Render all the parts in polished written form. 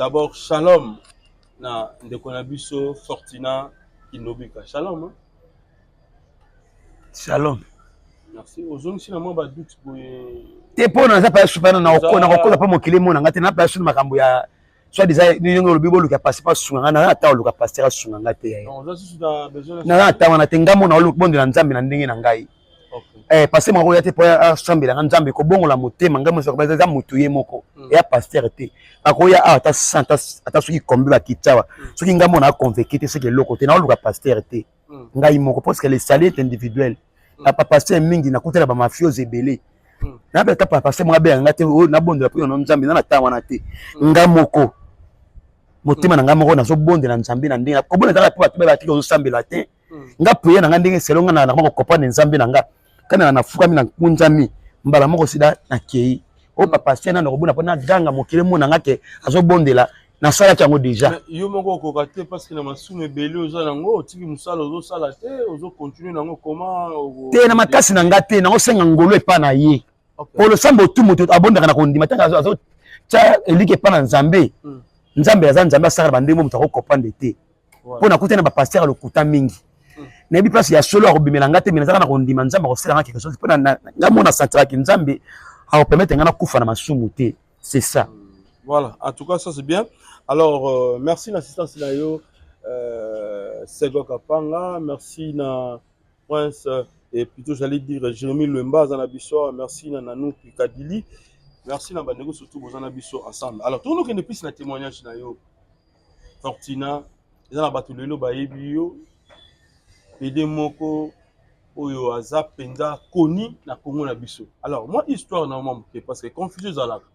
D'abord, shalom na ndeko na biso Fortina Kindobika. Shalom, hein? Shalom. Merci. Ozongisi na mwa ba doute boye. Te mpo naza pa supa na nakokola mpo mokili emona nga te na pa su makambo ya soit disant ndenge olobi boluka pasteur asunga nga, naza ata oluka pasteur asunga nga te, naza ata wana te. Nga mona bondela Nzambe na ndenge na ngai. Eh, pasteur moko ya te mpo asambela nga Nzambe kobongola motema ngai moso eza motu ye moko eya pasteur te. Akoya awa ata 100, ata soki kombe bakiti awa, soki ngai mona aconvaincu te, soki eloko te, naoluka pasteur te, ngai moko, parce que le salut est individuel. Bapasteur mingi nakutela bamafiose ebele. Nabe ata pasteur moko abenga nga te oyo nabondela mpo yono Nzambe na na wana te. Nga moko, motema na ngai moko, nazobondela Nzambe na ndenge kobondela kaka mpo bato batiki ozosambela te. Nga prière na nga ndenge selo nga na kocomprendre Nzambe na nga kana nafukami, na nkunzami mbala moko, sida nakei oyo bapasteur nano kobona mpo naganga mokili mona nga ke azobondela. Nasalaki yango déjà. Yo moko okoka te, parce que na masumu ebele oza nango, otiki mosala ozosala te, ozocontinue nango comment? Te, na makasi na nga te, nangosenga ngolo epa na ye. Po losambo tu moto abondaka na kondima, ntango azotya eliki epa na Nzambe, Nzambe aza Nzambe, asalaka bandenge moto akocomprendre te. Mpo nakuti na bapasteur ya lokuta mingi, nayebi place ya solo akobimela nga te. Me nazaka na kondima Nzambe akosala nga quelque chose, mpo nga mona sentiraki Nzambe akopermettre nga nakufa na masumu te, c'est ça. Voilà, en tout cas, ça c'est bien. Alors, merci l'assistance na yo, Sego Kapanga, merci na Prince, et plutôt j'allais dire Jérémy Lemba, aza na biso, merci na Nanou Pikadili, merci na bandeko surtout boza na biso ensemble. Alors, tout le monde plus na témoignage na yo, Fortina, eza na bato lelo bayebi yo, pédé moko oyo aza mpenza koni na Congo na biso. Alors, moi histoire na mwa moke, parce que confusion ezalaka.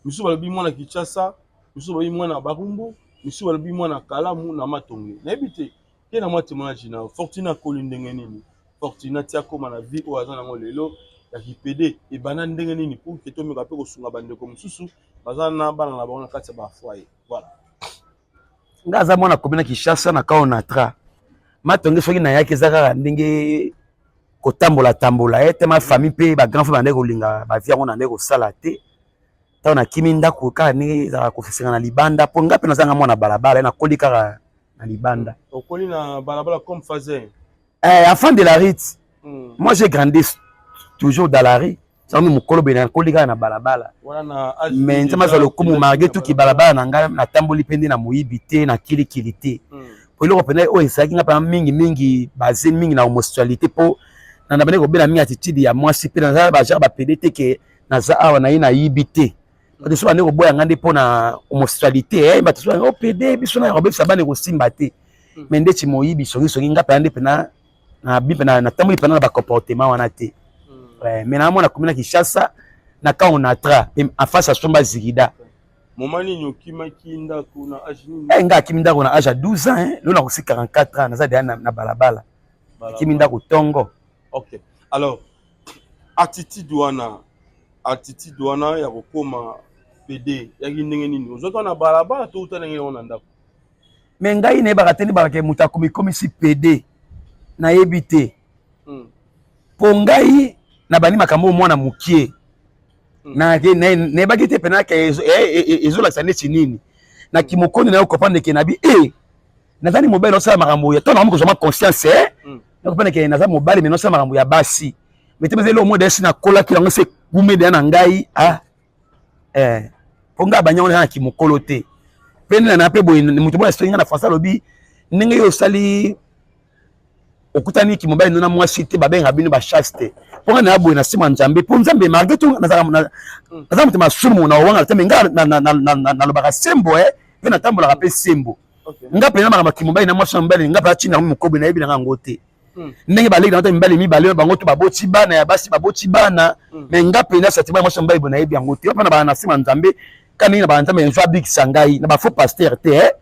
Misusu balobi mwana Kinshasa, misusu balobi mwana Barumbu, misusu balobi mwana Kalamu na Matonge. Nayebi te ke na mwa témoignage na Fortuna akoli ndenge nini, Fortuna ti akóma na vie oyo aza nango lelo ya kipédé, ebanda ndenge nini, pour ke tomeka mpe kosunga bandeko mosusu baza na bana na bango na kati ya bafoyer. Voilà. Nga aza mwana komi na Kinshasa na kao natra Matonge. Soki nayaki, eza kaka ndenge kotambola tambola ye te, ma famille mpe bagrand frère bandeki kolinga bavie yango na ndenge kosala te. Ntango nakimi ndako, kaka ndenge ezalaka kofisinga na libanda, mpo nga mpe nazanga mwana balabala, nakoli kaka na libanda. Okoli na balabala comme Fazer? Eh, enfant de la rue. Moi, j'ai grandi toujours dans la rue. Sango mokolo boye nakoli kaka na balabala, mais Nzambe azwa lokumu, malgré tuki balabala na ngai natamboli mpe nde na moyibi te, na kilikili te. Po eloko mpenza oyo ezalaki nga mpena mingimingi base mingi na homosexualité, mpo na nabandi kobela mingi attitude ya mwasi, mpe naza bagenre bapédé te ke naza awa na ye nayibi te. Bato so bande koboya nga nde mpo na homosexualité, bato so o pédé biso na kobebisa bana, ekosimba te. Mais ndeti moyibi, songisongi, nga mpena nde mpena nabi mpe natamboli mpena na bacomportement wana te. Mais naamona komi na Kinshasa na camp Onatra, en face asomba zigida. Moment nini okimaki ndako, na age nini? Eh, nga akimi ndako na age ya 12 ans, hein. Lelo nakosi 44 ans, naza deya na balabala, akimi ndako ntongo. Ok, alors attitude wana ya kokóma pédé yaki ndenge nini? Ozwaki wana na balabala to uta ndenge wana na ndako? Me ngai nayebaka te, nayebaka ke moto akomikomisi pédé, nayebi te. Mpo ngai nabandi makambo oyo mwana mokie, nayebaki te mpena ke ezolakisa neti nini na kimokoni na yo comprendre ke nabi e nazali mobali, osala makambo ya to nakomi kozwa ma conscience, nakopena ke naza mobali, me nosala makambo ya basi. Me te, eza eloko moko desi nakolaki yango, se kume deya na ngai. Ah, mpo ngai abanyango naza na kimokolo te. Mpe nde na mpe boye, moto moko asoki ngai na français, alobi ndenge yo osali okutani kimobali no na mwasi te, babengaka bino bachaste te. Mpo ngai naya boye na nsima Nzambe, mpo Nzambe, malgré tout naza moto masumu na owanga te, me ngai nalobaka sembo mpe natambolaka mpe sembo. Nga mpenza makambo ya kimobali na mwasi na mobali, nga mpe atinda yango mokobe, nayebi nanga yango te. Ndenge baleki na mibali mibale, bango to baboti bana ya basi, baboti bana, me nga mpenza sentiment ya mwasi na mobali boye, nayebi yango te. Mpe na bana na nsima Nzambe, ka ndenge na bana Nzambe nzo abikisa ngai na bafaux pasteur te.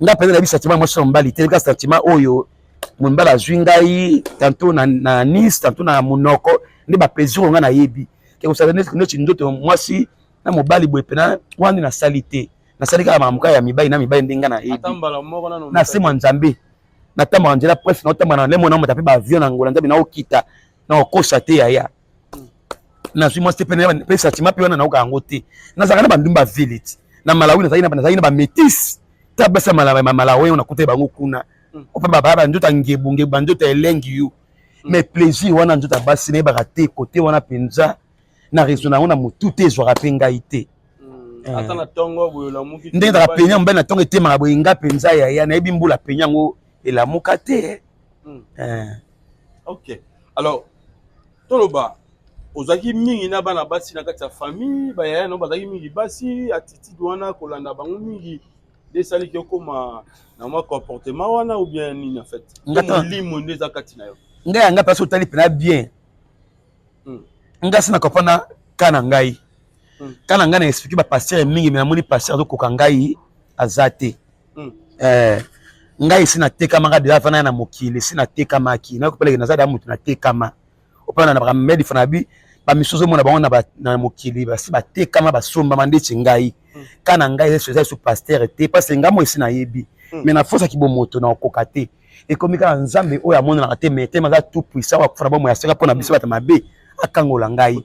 Nga mpenza nayebi sentiment ya mwasi na mobali te, kaka sentiment oyo mobali azwi ngai tantôt na nice, tantôt na monoko, nde baplaisir oyo ngai nayebi ke kosala neti ndoto mwasi na mobali boye. Mpena wana nde nasali te, nasali kaka makambo kaka ya mibali na mibali, ndenge ngai nayebi na se mwa Nzambe. Natamboka nzela presque, naotamboka na lemo, namata mpe baavion na ngola Nzambe, naokita, naokosa te. Yaya, nazwi mwasi te, mpe sentiment mpe wana naoka yango te. Nazalaka na bandumba ville ti. Na Malawi nazalaki na bamétis ta basi ya Malawi oyo nakuta bango kuna. Ope babaya banzoto ya ngebu ngebu, banzoto ya elengi yo. Mais plaisir wana, nzoto ya basi, nayebaka te kote wana mpenza na raison yango na motu te, ezwaka mpe ngai te. Ata na ntongo boye olamuki? Ndenge ezalaka penya, mobali na ntongo etemaka boye, nga mpenza yaya nayebi mbula penya yango elamuka te. Ok, alors toloba ozalaki mingi na bana basi na kati ya famille, bayaya no bazalaki mingi basi. Attitude wana, kolanda bango mingi nde esaliki okóma na mwa comportement wana ou bien nini en fait? Molimo nde eza kati na yo? Ngai yanga mpasi otali mpena bien. Ngai si na comprendre ka na ngai. Ka na ngai na expliquer bapasteur mingi, me namoni pasteur azokoka ngai aza te. Ngai esi natekamaka deja vana na mokili, esi natekamaki, nakopeleke naza da moto natekama opana na bakamedi fana bi bamisu ozomona bango na mokili, basi batekama, basombama ndeti ngai. Ka na ngai eza esu pasteur te, parce ngai mo esi nayebi. Mais na fosaki bomoto na okoka te, ekomi kaka Nzambe oyo amonanaka te, mais te aza tout puissant, akufa na bomoi ya seka mpo na biso bato mabe, akangola ngai.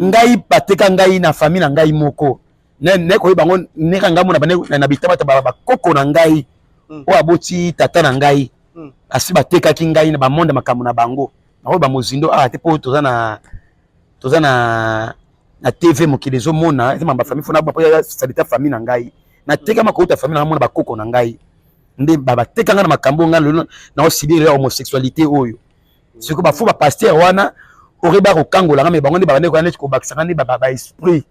Ngai bateka ngai na famille na ngai moko, naye koyeba yango ndenge ngai mona na bitabata bakoko na ngai oyo aboti tata na ngai asi batekaki ngai na bamonde makambo na bango. Nakoyeba mozindo awa te mpo toza na TV, mokili ezomona eza mamba famille fona po salita famille na ngai. Natekama kouta famille na ngai, mona bakoko na ngai nde bateka ngai na makambo ngai lelo naosibir ya homosexualité oyo. Sikoyo bafaux bapasteur wana oreba kokangola ngai, me bango nde babandeki koya neti kobakisanga nde baesprit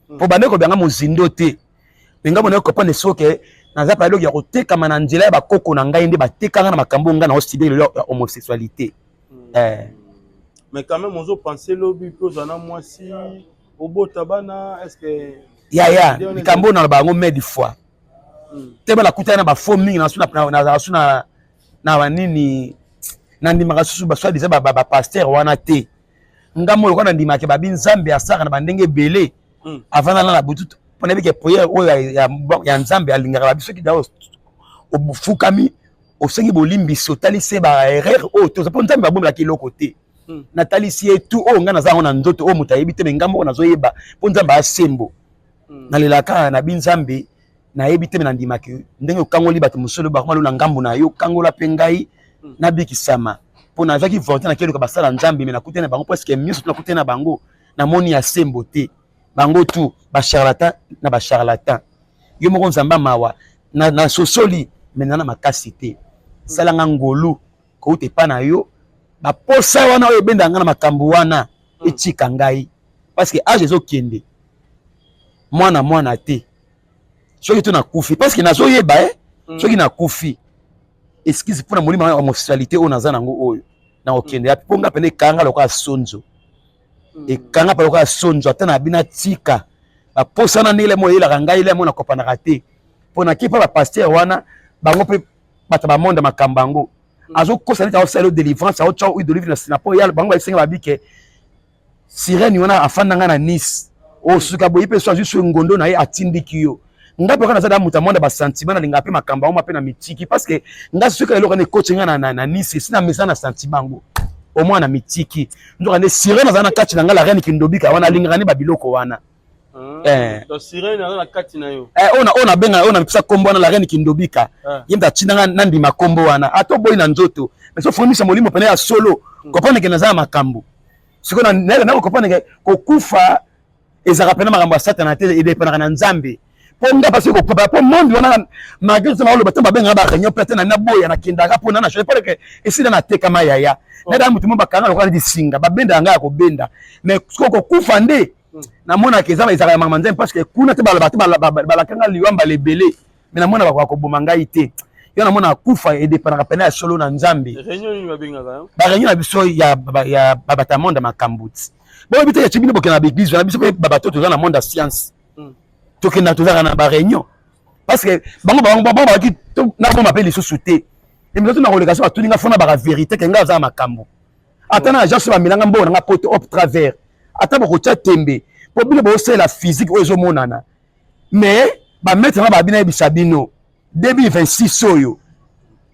mpo bande kobyanga mozindo te. Me ngai bona comprendre soki naza pa eloko ya kotekama na nzela ya bakoko na ngai nde batekanga na makambo ngai naosibir lelo ya homosexualité. Mais quand même ozopense lobi mpe ozala na mwasi, obota bana, est ce que Yaya, likambo na bango mais des fois te bana kutana na bafaux mingi nazala su na banini, nandimaka susu basoi-disant bapasteur wana te. Nga mo lokola nandimaka babi Nzambe asaka na bandenge ebele, avanda na butu mpo nayebi ke prière oyo ya Nzambe alingaka, babi soki da ofukami, osengi bolimbisi, otalisi ye baerreur oyo toza, mpo Nzambe babomelaki eloko te. Natalisi ye tu oyo ngai naza yango na nzoto oyo moto ayebi te, me ngai moko nazoyeba, mpo Nzambe asembo. Nalelaka na bi Nzambe, nayebi te, me nandimaki ndenge okangoli bato mosolo bakoma na ngambo na yo, kangola mpe ngai nabikisama, mpo nazwaki volonté nakeluka basala Nzambe, me nakutani na bango presque nyonso tu, nakutani na bango, namoni ya sembo te, bango tu bacharlatan na bacharlatan. Yo moko Nzambe mawa na sosoli me na makasi te, salanga ngolu kouta epa na yo. Baposa wana oyo ebendaka ngai na makambo wana etika ngai, parce que âge ezokende, mwana mwana te. Soki to nakufi, parce que nazoyeba soki nakufi, excuse mpona molimo ya homosexualité oyo naza nango oyo, nakokende yapi? Mpo nga pene ekanga lokola sonzo, ekanga mpe lokola sonzo. Ata na bino atika baposana ndenge lemo oyelaka ngai lemo nakopanaka te, mpo naki mpa bapasteur wana, bango mpe bato bamonda makambo yango, azokosa neti aosala yo délivrance, aotya huile d'olive na sina mpo ya bango basenga babike sirène wana afanda ngai na Nice, osuka boye mpe so azwi so ngondo na ye atindiki yo. Ngai mpe kaka naza da moto amonda basentiment, nalingaka mpe makambo yango mpe na mitiki, parce que ngai soki eloko wana ekoti ngai na Nice, esi na mesa na sentiment yango omwana na mitiki. Nzoka nde sirène aza na kati na ngai, la reine Kindobika wana alingaka nde babiloko wana. Sirène aza na kati na yo? Oyo nabenga, oyo napesa kombo wana la reine Kindobika, ye moto atindanga nandima kombo wana. Ata oboyi na nzoto, mais so ofungimisa molimo pene ya solo, comprendre ke naza na makambo. Sikoyo nako comprendre ke kokufa ezalaka pena makambo ya Satana te, edepanaka na Nzambe. Mpo nga pasi kokufa mpo monde wana, malgré so naoloba te, babengaka baréunion mpe te na naboya, nakendaka mpo na na mpo ke esila natekama yaya nada motu mo bakanga lokola neti singa, babendaka ngai ya kobenda. Mais sikoyo kokufa nde namonaka eza ezalaka ya makambo Nzambe, parce que kuna te balobaka te, balakanga liwa mbala ebele, mais namona bakoka koboma ngai te. Yo namona akufa edepanaka pene ya solo na Nzambe. Baréunion na biso ya bato ya monde ya makambo ti boyebi te, yati bino bokenda na baeglise wana, biso mpe babato toza na monde ya science, tokenda, tozalaka na baréunion, parce que bango bango bazalaki naboma mpe lisusu te. Emiso na koleka so batuni nga fona baka vérité ke nga aza makambo, ata na agence bamelanga mbongo nanga poto au travers, ata bokotia tembe mpo bino bosalela physique oyo ezomonana, mais bamaître nga babi nayebisa bino 2026 oyo,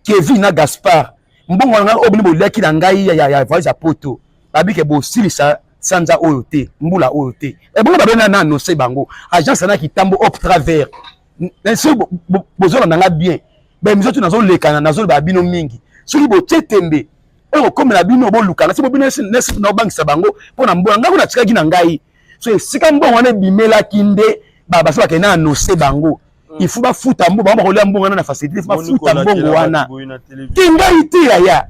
Kevin na Gaspard, mbongo na ngai oyo bino boliaki na ngai ya voyage ya poto, babi ke bosilisa. Sanza oyo te, mbula oyo te. Ebongo babena na annonce bango agence na kitambo op travers. Soki bozolanda nga bien, baémission tu nazolekana, nazoloba bino mingi, soki botie tembe oyo kokomela bino, bolukana si bobino naobangisa bango mpo na mbongo ngai kuna natikaki na ngai. So esika mbongo wana ebimelaki nde basi bakende na annonce bango, il faut bafuta mbongo. Bango bakolia mbongo wana na facilité, il faut bafuta mbongo wana te. Ngai te, yaya,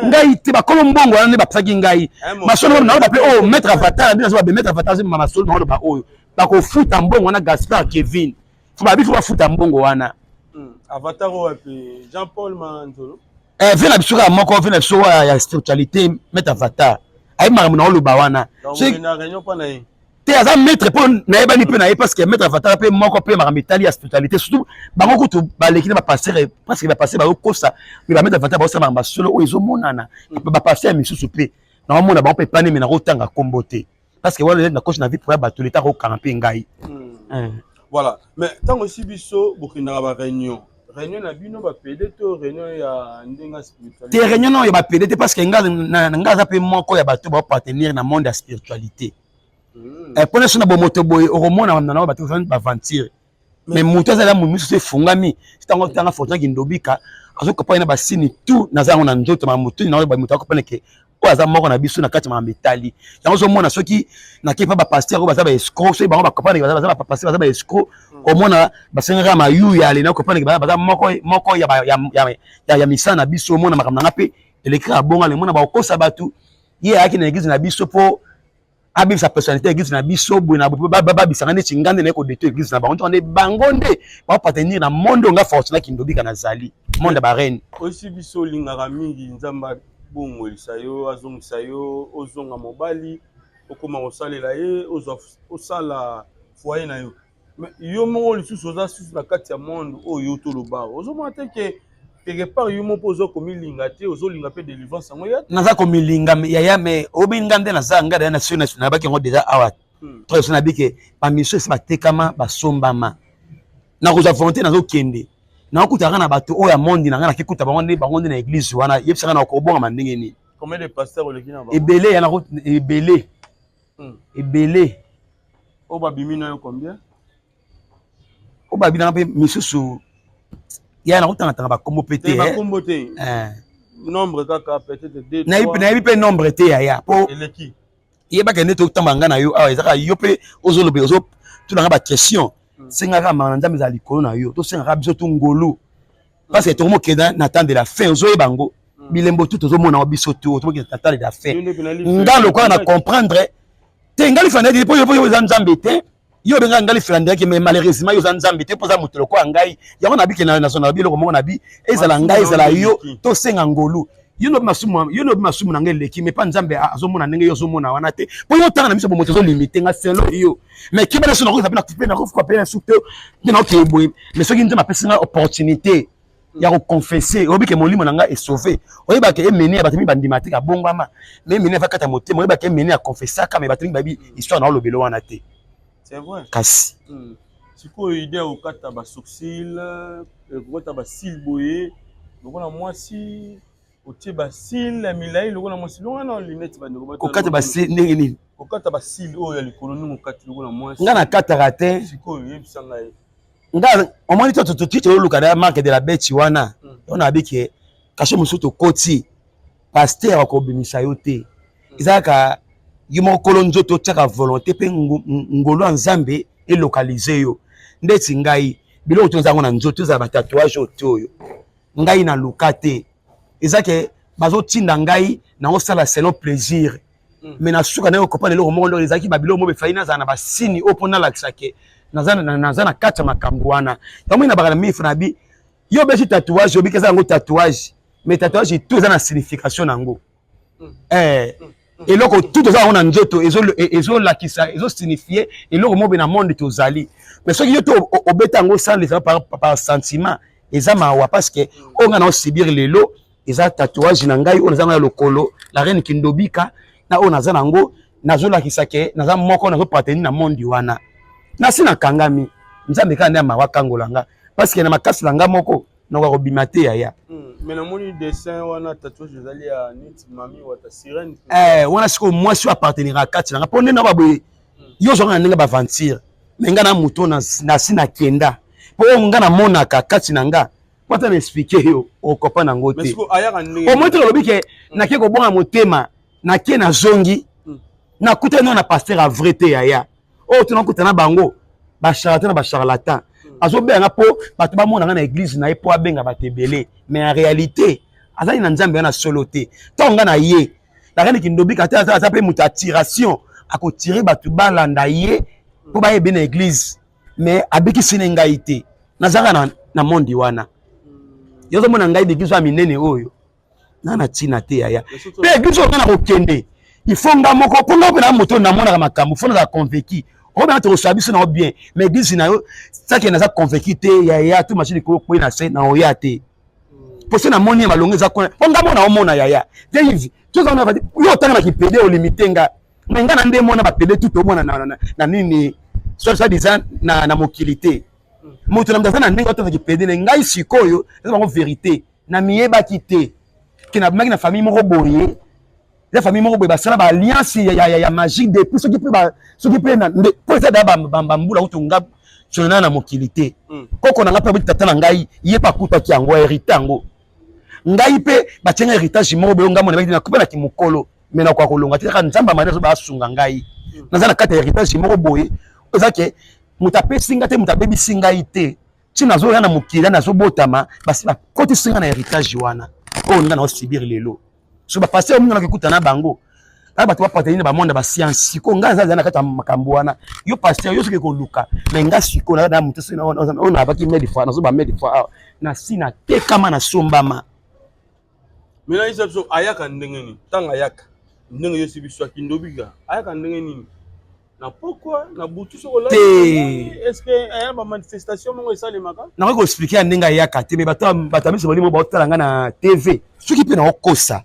ngai te. Bakolo mbongo wana nde bapesaki ngai masolo naloba mpe oyo maître Avatar nde nazoba. Maître Avatar, masolo naoloba oyo, bakofuta mbongo wana. Gaspard Kevin, fo babi, fo bafuta mbongo wana. Avatar oyo wapi? Jean Paul Manzolo? Ve na biso kaka moko, ve na biso ya spiritualité, maître Avatar, ayebi makambo na oloba wana. Te, aza maître mpo nayebani mpe na ye, parce que maître Avatar mpe moko mpe makambo etali ya spiritualité, surtout bango kutu baleki na bapasteur, parce que bapasteur bazokosa, mais bamaître Avatar baosala makambo basolo oyo ezomonana. Bapasteur ya misusu mpe naomona bango mpe epane, me nakotanga nkombo te, parce que wana nakosi na vie po ya bato leta akokanga mpe ngai. Voilà, mais ntango esi biso bokendaka baréunion, réunion na bino bapédé to réunion ya ndenge ya spiritualité? Te, réunion oyo ya bapédé te, parce que nga aza mpe moko ya bato bapartenaire na monde ya spiritualité. Mpona so na bomoto boye okomona na bato baventure, mais moto azala misusu efungami. Ntango tanga Fortuna Kindobika azokopa na basini tout, naza yango na nzoto, makambo tu na moto akopana ke oyo aza moko na biso na kati ya makambo etali yango. Ozomona soki nakei mpa bapasteur oyo baza baescroc, soki bango bakopana baza bapasteur, baza baescroc, omona basengaka mayuya ale na kopana baza moko moko ya misala na biso. Omona makambo nanga mpe elekaka bonga, lemona bakokosa bato. Ye ayaki na église na biso mpo abebisa personnalité église na biso boye na babisanga neti nga nde naye kodétruire église na bango. Nde bango nde baappartenir na monde oyo nga Fortuna Kindobika nazali, monde ya bareine. Osi biso olingaka mingi Nzambe abongolisa yo, azongisa yo, ozonga mobali, okóma kosalela ye, osala foyer na yo. Mais yo moko lisusu oza susu na kati ya monde oyo toloba, ozomona te ke quelque part yo moko oza komilinga te, ozolinga mpe délivrance yango ya? Naza komilinga, yaya, mais oyebi nga nde naza nga deya nayebaki yango déjà awa. So nayebi ke bamission esi batekama, basombama, nakozwa volonté, nazokende, nakokutaka na bato oyo ya monde na ngai, nakikuta bango nde, bango nde na église wana. Yebisaka na kobongama ndenge nini? Combien de pasteurs oleki na bango? Ebele ya ebele. Ebele. Oyo babimi na yo combien? Oyo babinanga mpe misusu ya nakotangatanga bakombo mpe te. Bakombo te, nombre kaka peut-être deux. Nayebi mpe nombre te, yaya, po eleki. Yebaka nde totamba nga na yo awa, ezaka yo mpe ozoloba, ozotunanga baquestion. Sengaka maka na Nzambe ezala likolo na yo, tosengaka biso tu ngolu, parce que tokomokenda na temps de la fin. Ozoyeba yango, bilembo tu tozomona ngo biso tu tomokenda na temps de la fin. Nga lokola na comprendre te, nga lifana ete mpo yo eza Nzambe te. Yo obenga nga lifela ndenge, mais malheureusement yo oza Nzambe te, mpo oza moto lokola ngai. Yango nabi ke nazona biloko moko nabi, ezala ngai, ezala yo, tosenga ngolu. Yo lobi masumu, yo lobi masumu na ngai eleki, mais pa Nzambe azomona ndenge yo ozomona wana te, mpo yo otanga na miso bomoto, ozolimite nga selon yo. Mais keba na so nakoki mpe nakofuka mpe na su te nde naokeye boye. Mais soki Nzambe apesi nga opportunité ya koconfesser, oyebi ke molimo na ngai esauve. Oyebaka emene ya bato mingi bandima te kabongwama, mais emene ava kati ya motema. Oyebaka emene ya confessaka, mais bato mingi bayebi histoire na olobelo wana te. C'est vrai. Kasi Sikoyo idée ya kokata basourcil, kokata bacils boye lokola mwasi, otie bacils ya milai lokola mwasi, longa na lunette, bandeko. Kokata bacils ndenge nini? Kokata bacils oyo ya likolo, ndenge okati lokola mwasi. Nga nakataka te. Sikoyo yebisa ngai. Nga omoni to toki toluka na marque de la bête wana oyo nayebi ke kashe mosusu tokoti, pasteur akobimisa yo te. Eza kaka yo moko kolo nzoto, otiaka volonté mpe ngolu ya Nzambe elokalize yo. Ndeti ngai, biloko to ezango na nzoto, ezala batatouage oyo te, oyo ngai naluka te, eza ke bazotinda ngai naosala selon plaisir. Mais na suka naye okopana eloko moko ndoko ezalaki babiloko moko efai nazala na basini oyo mpo nalakisa ke naza na kati ya makambo wana. Yango na baka na mifu na bi yo obeti tatouage, obiki eza yango tatouage, mais tatouage tout eza na signification nango. Eloko tout toza yango na nzoto ezolakisa, ezosignifie eloko moko na monde tozali. Mais soki yo to obeta yango sans par sentiment, eza mawa, parce que oyo ngai naosibir lelo eza tatouage na ngai oyo naza ya lokolo, la reine Kindobika, na oyo naza nango nazolakisa ke naza moko nazopartenir na monde wana. Nasi nakangami, Nzambe kaka nde ya mawa akangola nga, parce que na makasi na nga moko nakoka kobima te, yaya. Mais namoni dessin wana, tatouage ezali ya neti Mami Wata, sirène. Eh, wana sikoyo mwasi oyo appartenira kati nanga, mpo nde na baboye yo ozwaka na ndenge baventure. Me nga na moto nasi nakenda, mpo oyo nga namonaka kati na nga, po ata na expliquer yo, okopa nango te. Omoi te olobi ke nake kobonga motema, nake nazongi, nakutani nao na pasteur ya vrai te. Yaya oyo tonakuta na bango bacharlatan na bacharlatan, azobenga nga mpo bato bamona nga na église na ye, mpo abenga bato ebele, mais en réalité azali na Nzambe wana solo te. Ntango nga na ye nakani kindobika te, aza mpe moto attiration, akotire bato balanda ye mpo bayebe na église, mais abikisi ne ngai te. Nazalaka na monde wana. Yo ozomona ngai l'église oyo minene oyo na ntina te, yaya. Mpe église oyo nga na kokende, il faut nga moko, mpo nga mpe na moto namonaka makambo, faut nazala convaincu. Oyo bena tokosala biso nango bien, mais église na yo sake naza convaincu te, yaya. To machine likolo kwe na se na oya te, mpo so namoni ye malongo eza kuna, mpo nga mona omona, yaya te. Yves, tozana yo otanga na kipédé, olimite nga, mais nga na nde mona bapédé tu tomona na nini, soit disant na mokili te. Moto na moto aza na ndenge otanga kipédé na ngai. Sikoyo eza bango vérité, na miyebaki te ke nabimaki na famille moko boye. Eza famille moko boye basala baalliance ya magique depuis soki mpe soki mpe mpo eza da bambula kutu nga sona na mokili te. Koko na ngai mpe aboti tata na ngai, ye mpe akutaki yango, hérité yango. Ngai mpe batianga héritage moko boye. Ngai mona nakupenaki mokolo, mais nakoka kolonga te. Kaka Nzambe amani azo baasunga ngai. Naza na kati ya héritage moko boye, eza ke moto apesi ngai te, moto abebisi ngai te. Ntina nazoya na mokili, nazobotama, basi bakotisi ngai na héritage wana oyo ngai naosibir lelo. So bapasteur mingi nakekuta na bango kaka bato bapateli na bamonde ya bascience. Sikoyo ngai aza na kati ya makambo wana. Yo pasteur, yo soki koluka, mais ngai sikoyo na moto oyo nabaki mede fois, nazoba mede fois awa, nasi natekama, nasombama. Maintenant, isa biso, ayaka ndenge nini? Ntango ayaka ndenge yosi biso akindobika, ayaka ndenge nini? Na pokwa, na butu, soki Te. Est ce que aya bamanifestation moko esalemaka? Nakoki koexpliquer ya ndenge ayaka te, mais bato ya miso molimo baotala ngai na TV, soki mpe naokosa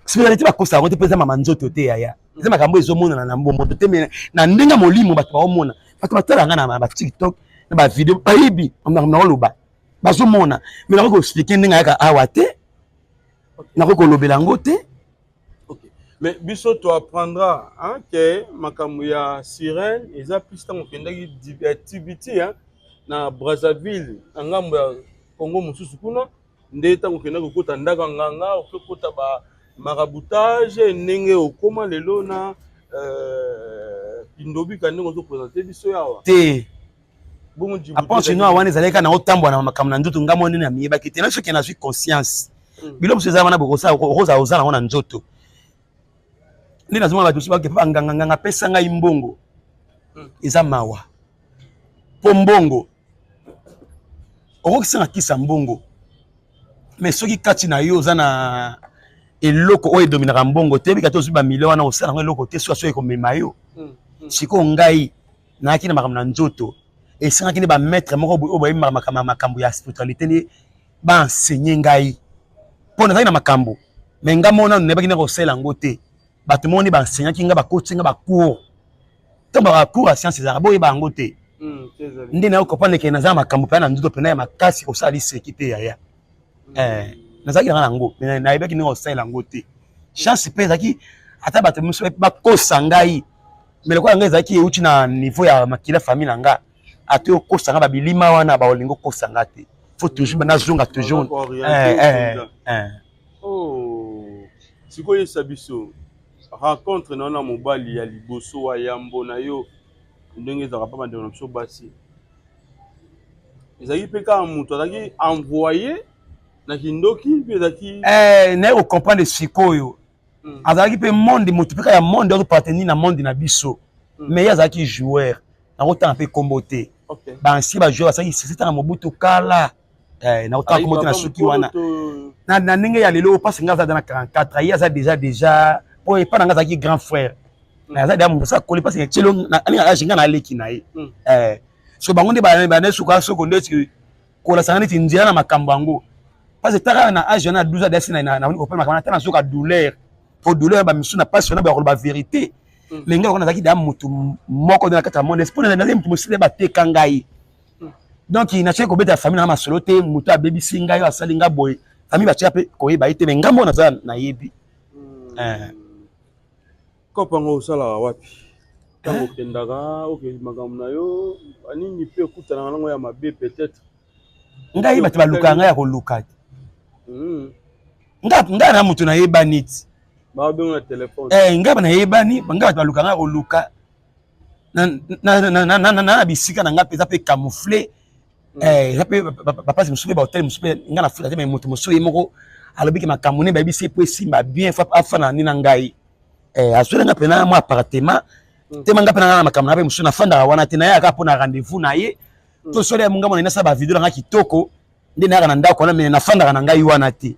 spiritualité, bakosa yango te, mpo eza mama nzoto te, yaya. Eza makambo ezomonana na mbomboto te, mais na ndenge ya molimo bato baomona. Bato batala ngai na baTikTok, na bavideo, bayebi naoloba, bazomona. Mais nakoki koexpliquer ndenge ayaka awa te, nakoki kolobela yango te. Mais biso toapprendra, hein, ke makambo ya sirène eza plus ntango okendaki TBT, hein, na Brazzaville, na ngambo ya Congo mosusu kuna nde ntango okendaki kokota ndako ya nganga, okokota ba maraboutage, ndenge okóma lelo na kindobika, ndenge ozoprésenter biso awa. Te. Bongo. Aponse noir wana ezalaki kaka na otambola na makambo na nzoto. Ngambo nini amiyebaki te na soki nazwi conscience. Biloko mosusu eza wana, okozala oza nango na nzoto. Nde nazomona bato mosusu bake banganganganga, apesa ngai mbongo. Eza mawa, mpo mbongo okokisanga kisa mbongo, mais soki kati na yo oza na eloko oyo edominaka mbongo te, bika te ozwi bamilio wana, osala yango eloko te. Soki ekomema yo. Sikoyo ngai nayaki na makambo na nzoto, esengaki nde bamaître moko boye oyo bayebi makambo ya spiritualité nde baenseigner ngai, mpo nazalaki na makambo, mais nga moko nanu nayebaki nde kosala yango te. Bato moko nde baenseignaki nga, bakoti nga bacours. Ntango bacours ya science ezalaka, boyeba yango te. Nde nayo comprendre ke naza na makambo mpena na nzoto, mpena ya makasi, kosala liseki te, yaya. Nazalaki nanga nango, mais nayebaki ndenge kosalela yango te. Chance mpe ezalaki, ata bato mosusu bakosa ngai, mais lokola ngai ezalaki euti na niveau ya makila famille na nga, ate okosa nga babilima wana, baolingi okosa nga te. Faut toujours nazonga toujours. Oh. Sikoyo yesa biso rencontre na yo na mobali ya liboso wa yambo na yo, ndenge ezalaka mpa bandeko na biso basi. Ezalaki mpe kaka moto azalaki envoyé na kindoki mpe ezalaki? Naye kocomprendre sikoyo, azalaki mpe monde, moto mpe kaka ya monde, azopartenir na monde na biso, mais ye azalaki joueur. Nakotanga mpe kombo te. Baancien bajoueur basalaki succès ntango Mobutu kala. Nakotanga kombo te na suki wana. Na ndenge ya lelo, mpasi nga aza na 44, ye aza déjà, po epa na nga azalaki grand frère. Aza déjà moto akoli, mpasi tielo alinga age nga na aleki na ye. So bango nde bane suka soko ndeti kolasanga neti nzela na makambo yango, parce taka na age wana, 12 ans dasi na kopema makambo ata nazoka douleur, po douleur bamisu na pasi wana bakoloba vérité. Mais ngai nazalaki da motu moko nde na kati ya monde, mpo nazali motu mosusu bateka ngai. Donc natiaki kobeta famille na masolo te. Moto abebisi ngai, oyo asali ngai boye. Famille batia mpe koyeba ye te, mais ngambo naza nayebi. Kope yango osalaka wapi? Ntango okendaka, okende makambo na yo banini mpe okutanaka nango ya mabe peut-être? Ngai bato balukaka ngai ya koluka te. Ngai na moto nayebani ti. Babengo na telefone. Ngai nayebani, ngai bato balukaka ngai ya koluka na bisika na ngai mpe eza mpe camouflé. Eza mpe bapasi mosusu mpe bahotel mosusu mpe ngai nafuta te, mais moto mosusu ye moko alobiki makambo ne bayebisi ye po esimba bien, afanda nde na ngai, azweli nga mpena mwa appartement. Tema nga mpe na ngai na makambo na mpe mosusu nafandaka wana te, nayaka mpo na rendez-vous na ye. To solo ya mongambo na nasala bavideo na ngai kitoko nde nayaka na ndako wana, mais nafandaka na ngai wana te.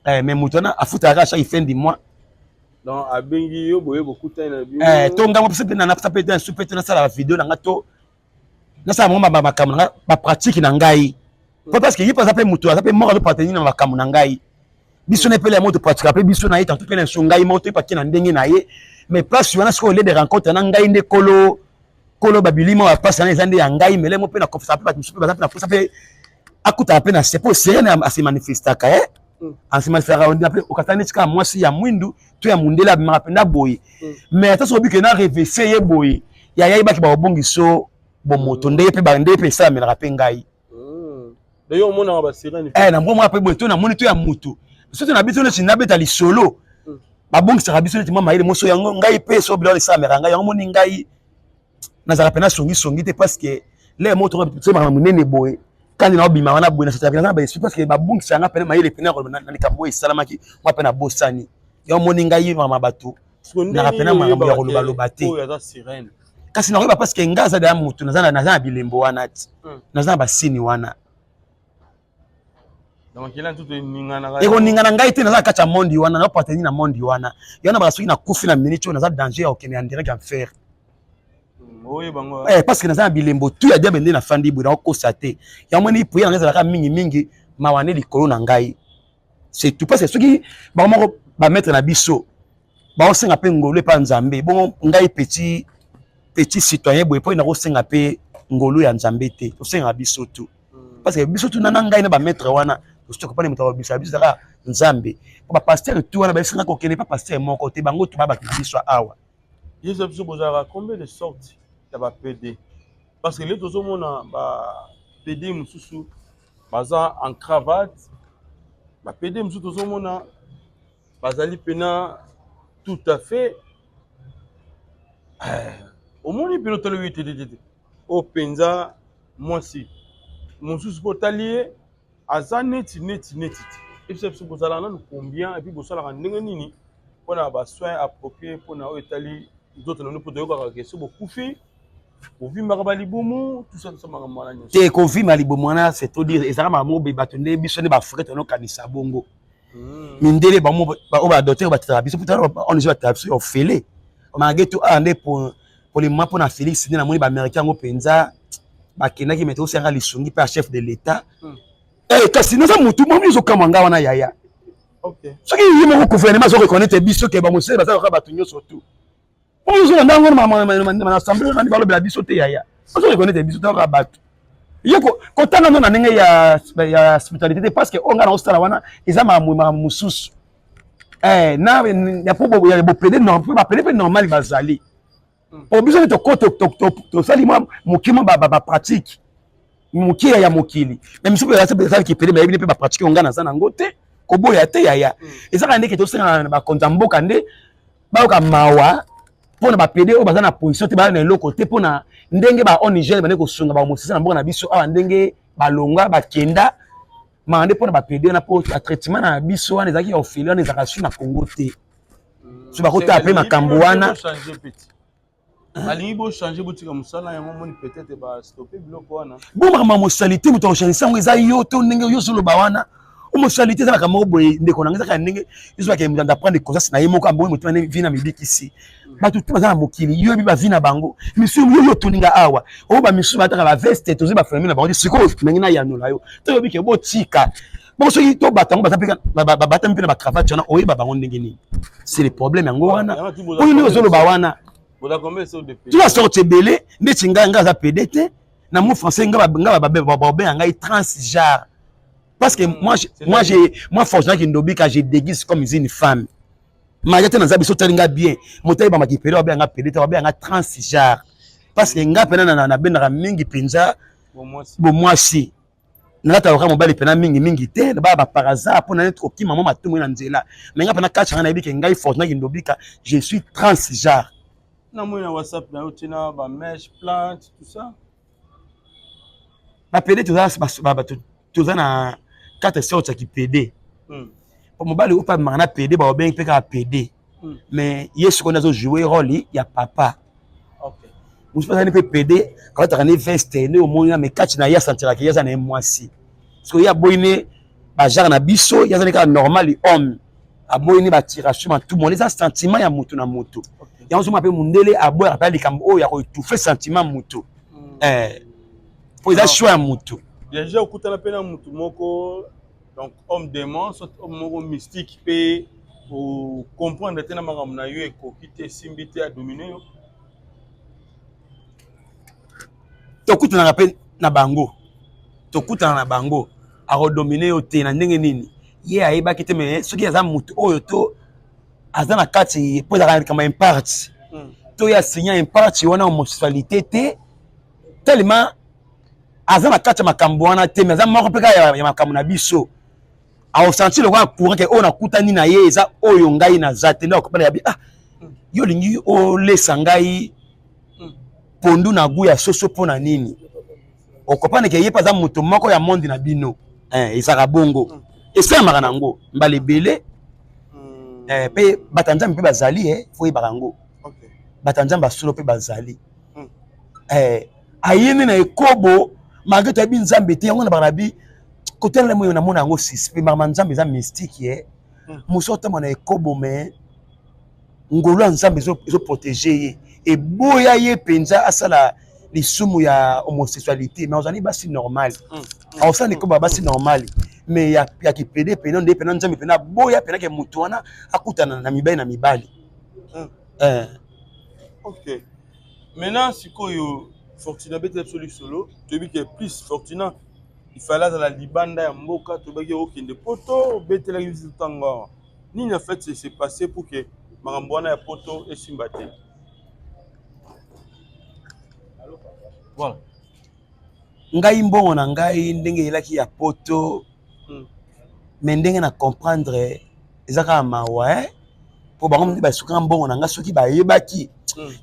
Mais moto wana afutaka kaka chaque fin du mois. Donc abengi yo boye, bokutani na bino. To ngambo mpe napesa mpe te su mpe te, nasala bavideo na ngai to nasala bango makambo na ngai, bapratique na ngai, po parce que ye mpe aza mpe moto, aza mpe moko azopartenir na makambo na ngai. Biso na epele ya moto pratique mpe biso na ye tanto mpe na so ngai moko toyepaki na ndenge na ye. Mais place wana sikoyo, lieu de rencontre na ngai nde kolo kolo babilima ya place wana eza nde ya ngai. Mele mo mpe na confesaka mpe bato mosusu mpe baza mpe na posa mpe akutaka mpe na se po sirene ase manifestaka, ase manifestaka mpe okata neti kaka mwasi ya mwindu to ya mondele, abimaka mpenza boye. Mais ata soki obike na revese ye boye, yaya, yebaki bakobongiso bomoto ndenge mpe ndenge mpe esalamelaka mpe ngai. D'ailleurs omonaka basirene? Na mbongo mpe boye to namoni to ya motu soki na biso neti nabeta lisolo, babongisaka biso neti mwa mayele moso yango. Ngai mpe so biloko esalamelaka ngai yango, moni ngai nazalaka mpe nasongisongi te, parce que le moto tosemaka monene boye kandi na obima wana boye, nasataka naza na baesprit, parce que babongisaka nga pene mayele pene na likambo oyo esalamaki mwa mpe nabosani yango. Moni ngai mama bato naka pena makambo ya kolobaloba te, kasi nakoyeba parce que ngai aza deya motu, naza na bilembo wana ti naza na basini wana. Ekoningana ngai te, naza na kati ya monde wana, naappartenir na monde wana. Yango na baka soki nakufi na minute oyo, naza danger ya kokende en direct enfer, parce que naza na bilembo tu ya diable. Nde nafandi boye, nakokosa te. Yango moni prière nanga ezalaka mingimingi mawa nde likolo na ngai, c'est tout. Parce que soki bango moko bamaître na biso baosenga mpe ngolu epa Nzambe, bongo ngai petit petit citoyen boye mpo nakosenga mpe ngolu ya Nzambe te? Tosengaka biso tu, parce que biso tu nana ngai na bamaître wana tosokopane, moto akobisa biso ezaka Nzambe. Po bapasteur tu wana bayebisanga kokende pa pasteur moko te, bango tu babato na biso awa. Yesu biso, bozalaka combien de sortes ya bapd? Parce que lelo tozomona bapd mosusu baza en cravate, bapd mosusu tozomona bazali mpena tout à fait. Omoni mpena otali oyo te oyo mpenza mwasi mosusu mpo otali ye aza neti neti neti te. Ebisa biso, bozalaka nanu combien et puis bosalaka ndenge nini mpona basoin approprié mpona oyo etali nzoto na bino? Mpo toyokaka ke so bokufi, kovimbaka balibumu, tout ça, tout ça, makambo wana nyonso. Te, kovimba libumu wana, c'est trop dire. Ezalaka makambo oyo bato nde biso nde baafricain tonokanisa bongo. Mindele bango oyo badocteur batetaka biso, puta ONG batetaka biso ya ofele. Malgré tout, awa nde pour le moment, mpona Félix nde namoni baaméricain yango mpenza bakendaki, mais tosanga lisungi mpe ya chef de l'État. Kasi naza motu momi ozokamwa nga wana, yaya. Soki ye moko gouvernement azo reconnaître biso ke bamosele baza kaka bato nyonso tu, oyo ozolanda yango na assemblée nani balobela biso te, yaya, azo reconnaître biso kaka bato. Ye kotanga no na ndenge ya spiritualité te, parce que oyo ngai naosala wana eza makambo mosusu na ya po bopede bapede mpe normal bazali po biso nde tosali mwa moke mwa bapratique moke ya mokili, mais misu mpe ezalaki pede bayebi mpe bapratique oyo ngai naza nango te. Koboya te, yaya, ezaka ndeke tosengana na bakonzi ya mboka nde bayoka mawa mpona bapede oyo baza na position te, baza na eloko te, mpona ndenge ba ONG bande kosunga bamosisa na mboka na biso awa, ndenge balongwa bakenda maka nde mpona bapede wana, mpo batraitement na biso wana ezalaki ya ofele, wana ezalaka su na Congo te. So bakotala mpe makambo wana. Balingi bochange, botika mosala yango, moni peut-être bastoppe biloko wana. Bo makambo ya mosali te, moto akochange yango eza yo to ndenge yo ozoloba wana. Homosexualité eza makambo moko boye, ndeko na ngai, ezaka ndenge ezobaka moto aprendre conscience na ye moko, ambongi motema nde vie na mibikisi. Bato te baza na mokili, yo yebi bavie na bango misusu. Yo otoninga awa oyo bamisusu bataka baveste, tozwi bafamille na bango te. Sikoyo ndenge nayanola yo, toyobi ke botika bongo soki to bato yango baza batami mpe na bacravate wana, oyeba bango ndenge nini? C'est le problème yango wana oyo ndenge ozoloba wana. Tuna sorte ebele ndeti ngai, ngai aza pede te. Na mot français, ngai babenga ngai transgenre. Parce que moi, moi, j'ai, moi, Fortuna Kindobika, je déguise comme une femme. Malgré te naza biso tali nga bien. Motali ba makipele ba nga pele ba nga transgenre. Parce que nga pena na na bendaka mingi penza bomwasi. Nalata kaka mobali pena mingi mingi te, na ba ba par hasard pona neti kokima mwa matumu na nzela. Mais nga pena kati nga nayebi ke ngai Fortuna Kindobika, je suis transgenre. Na moi na WhatsApp na yo tina ba mèche, plante, tout ça. Ba pede toza toza na quatre sortes ya kipede. Po mobali oyo abimaka na pede baobengi mpe kaka pede. Mais ye sikoyo nde azo jouer rôle ya papa. Mosusu azali mpe pede, alataka ne veste nde omoni na, mais kati na ye asentiraka ye aza na ye mwasi. Sikoyo ye aboyi ne bagenre na biso, ye azali kaka normal homme, aboyi ne batiration matumu wana, eza sentiment ya motu na motu. Yango ozomona mpe mondele aboyaka mpe likambo oyo ya koétouffer sentiment motu, po eza choix ya motu. Déjà okutana mpe na motu moko, donc homme démon, soit homme moko mystique, mpe ocomprendre te na makambo na yo ekoki te, esimbi te, adomine yo? Tokutanaka mpe na bango, tokutana na bango, akodomine yo te. Na ndenge nini? Ye ayebaki te, mais soki aza motu oyo to aza na kati, mpo ezalaka likambo ya imparte, to ye asinya imparte wana homosexualité te, tellement aza na kati ya makambo wana te, mais aza moko mpe kaka ya makambo na biso, aosentir lokola courant ke oyo nakutani na ye eza oyo ngai naza te. Nde akopana yabi: "Ah, yo olingi olesa ngai pondu na gu ya soso mpo na nini?" Okopana ke ye mpe aza moto moko ya monde na bino. Ezalaka bongo, esalamaka nango mbala ebele. Mpe bato ya Nzambe mpe bazali, faut oyebaka yango, bato ya Nzambe asolo mpe bazali. Ayemi na ekobo malgré toyebi Nzambe te. Yango na baka na bi kotalela moyo, namona yango suspect. Makambo Nzambe eza mystique. Ye mosu otamba na ekobo, mais ngolu ya Nzambe ezoprotéger ye, eboya ye mpenza asala lisumu ya homosexualité. Mais ozali basi normal, aosala ekobo ya basi normal, mais ya kipede pena nde pena Nzambe pena aboya pena ke motu wana akutana na mibali na mibali. Ok, maintenant sikoyo Fortuna, betela biso lisolo. Toyebi ke plus Fortuna il fallait azala libanda ya mboka, toyebaki okende Poto, obetelaki biso ntango awa. Nini en fait s'est passé pour que makambo wana ya Poto esimba te? Voilà. Ngai mbongo na ngai ndenge eyelaki ya Poto, mais ndenge na comprendre eza kaka mawa, eh? Mpo bango nde basukaka mbongo na ngai. Soki bayebaki,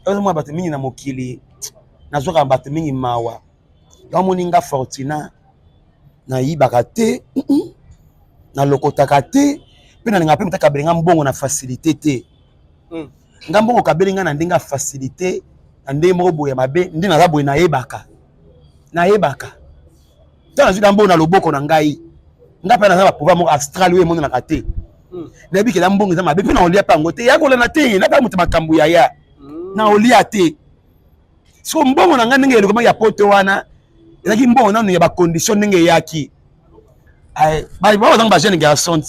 ozomona bato mingi na mokili, nazwaka bato mingi mawa. Yango nga Fortuna nayibaka te, nalokotaka te, mpe nalingaka mpe moto akabeli nga mbongo na facilité te. Nga mbongo kabeli nga na ndenge ya facilité, na ndenge moko boye ya mabe, nde naza boye, nayebaka, nayebaka ntango nazwi na mbongo na loboko na ngai, nga mpe naza bapouvoir moko astral oyo emonanaka te. Nayebi kela mbongo eza mabe, mpe na olia mpe yango te, ya kolanda te, napa moto makambo yaya na olia te. Siko mbongo na ngai ndenge elokomaki ya Poto wana, ezalaki mbongo nanu ya bacondition ndenge eyaki. Bazanga bajeune garçon,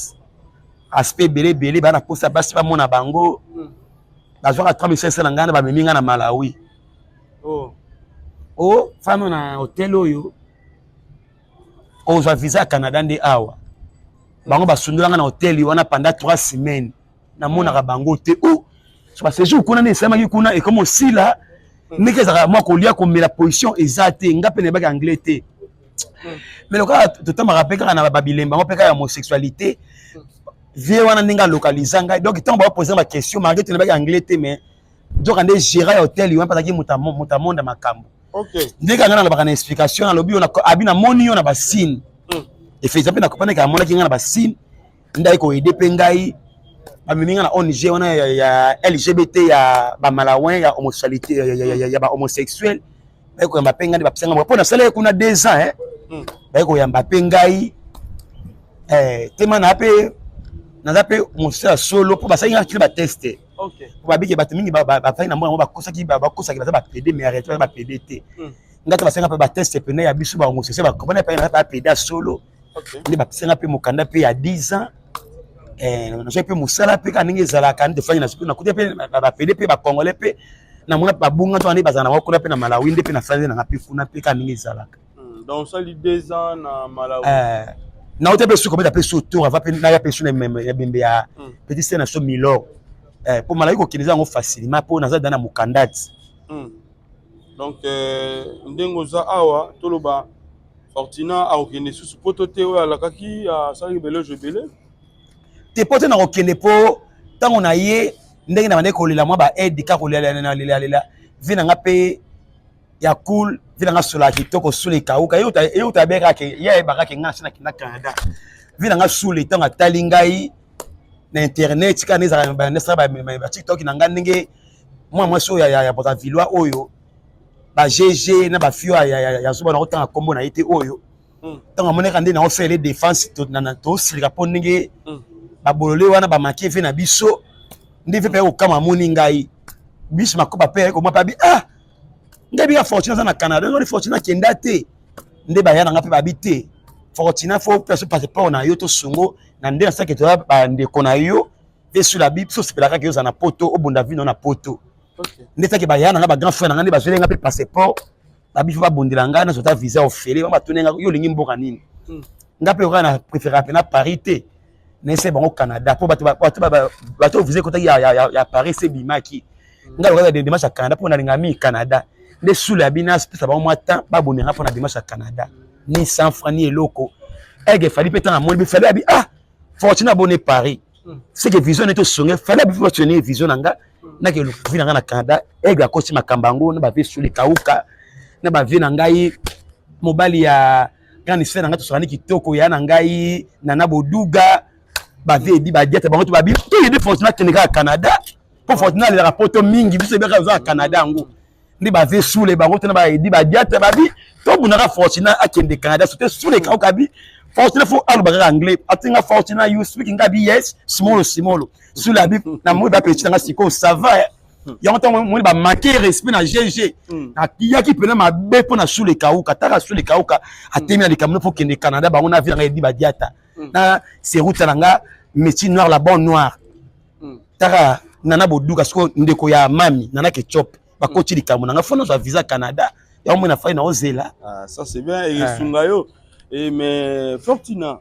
aspect ebele ebele, baa na posa basi bamona bango. Bazwaka 3500 na ngai na bamemi ngai na Malawi. O fano na hotel oyo ozwa visa ya Canada nde awa. Bango basundolanga na hotel wana pendant 3 semaines, namonaka bango te. O so baséjour kuna nde esalamaki kuna, ekomi osila ndenge ezalaka mwa kolia komela, position eza te. Nga mpe nayebaki anglais te, mais lokola totambaka mpe kaka na babilemba yango mpe kaka ya homosexualité vie wana, ndenge alokaliza ngai. Donc ntango baopose baquestion, malgré to nayebaki anglais te, mais nzoka nde gérant ya hotel wana mpazalaki moto amonda makambo. Ndenge ngai nalobaka na explication, nalobi yo abi namoni yo na basigne. Effectivement mpe nakopanaki, amonaki ngai na basigne, nde ayi koaider mpe ngai, bamemi ngai na ONG wana ya LGBT ya bamalawin, ya homosexualité, ya bahomosexuel. Bayi koyamba mpe ngai, nde bapesa ngai mpo nasalaki kuna 2 ans. Bayi koyamba mpe ngai tema na mpe naza mpe homosexuel ya solo, mpo basali ngai kili batest, po babiki bato mingi bafai na mboka yango bakosaki, bakosaki baza bapédé, mais arrête, baza bapédé te. Ngai te, basenga mpe batest pene ya biso bahomosexuel, bakomona mpe naza bapédé ya solo. Nde bapesenga mpe mokanda mpe ya 10 ans. Nazwaki mpe mosala mpe kaka ndenge ezalaka, nde tofandi nakuti mpe bapédé mpe bacongolais mpe namona babunga to wana bazala nango kuna mpe na Malawi, nde mpe nafandi nanga mpe kuna mpe kaka ndenge ezalaka. Donc osali 2 ans na Malawi? Nauta mpe su kobeta mpe su tour ava mpe naya mpe su na bembe ya petit sœur na so Milor, mpo malaki kokende eza yango facilement mpo naza da na mokanda ti. Donc ndenge oza awa, toloba Fortuna akokende susu poto te, oyo alakaki, asalaki beloge ebele? Te, po te na kokende, mpo ntango na ye ndenge na bandeki kolela mwa baaide kaka kolelalela vie na nga mpe ya cool, vie na nga solaka kitoko, sula ekauka eyuta abekaka ye ayebaka ke nga asi nakenda Canada. Vie na nga sula, ntango atali ngai na internet kaka nde ezalaka nesala baTikTok na ngai, ndenge mwana mwasi oyo ya Brazzaville oyo ba GG na bafio ya zoba na kotanga nkombo na ye te, oyo ntango amonaka nde naosalele défense, tosilika mpo ndenge babolole wana bamake ve na biso, nde ve mpe kokama amoni ngai biso makoba mpe komwa mpe abi: "Ah, ngai bika Fortuna aza na Canada." Ngoni Fortuna akenda te, nde baya na nga mpe babi te: "Fortuna, faut place passeport na yo, tosungo na nde nasalaki, toya bandeko na yo mpe sula biso osepelaka ke ozala na poto, obonda vino na poto." Nde taki baya na nga, bagrand frère na nga, nde bazweli nga mpe passeport, babi faut babondela ngai nazota visa ofele. Bango batuni nga: "Yo olingi mboka nini?" Nga mpe kaka na préféra mpe na Paris te, nese bango Canada, mpo bato visa ekotaki ya Paris se ebimaki. Ngai lokaka démarche ya Canada mpo nalinga mingi Canada. Nde sula ya bino apesa bango mwa temps, babondenga mpo na démarche ya Canada, ni 100 franc ni eloko. Ege Fally mpe ntango amoni mpe Fally abi: "Ah, Fortune abone Paris, c'est que vision neti osonge." Fally abi fortune vision na nga nake vie na nga na Canada. Ege akoti makambo yango na bavie sula ekauka na bavie na ngai, mobali ya grande sœur na ngai, tosokani kitoko ya na ngai nana boduga, bavie edi badiata bango to babi toyede Fortune akende kaka Canada, mpo Fortune alelaka poto mingi, biso ebeka oza na Canada. Yango nde bavie sule bango te na baedi badiata babi tobundaka Fortune akende Canada. So te sule ekauka bi Fortuna faut aloba kaka anglais, atinga: "Fortuna, you speak?" Nga bi: "Yes, small small." Sule abi na moi bapeti nanga sikoyo, ça va. Yango ntango moni bamanke respect na GG, nakiyaki mpena mabe mpo na sule ekauka. Taka sule ekauka atemi na likambo mpo kende Canada, bango na vie nanga edi badiata na seruta na nga métier noir, la bonne noire. Taka nana boduka sikoyo, ndeko ya mami nana ketchup, bakoti likambo nanga faut nazwa visa Canada. Yango moi na fai naozela. Ah, ça c'est bien, esunga yo. Et mais Fortuna,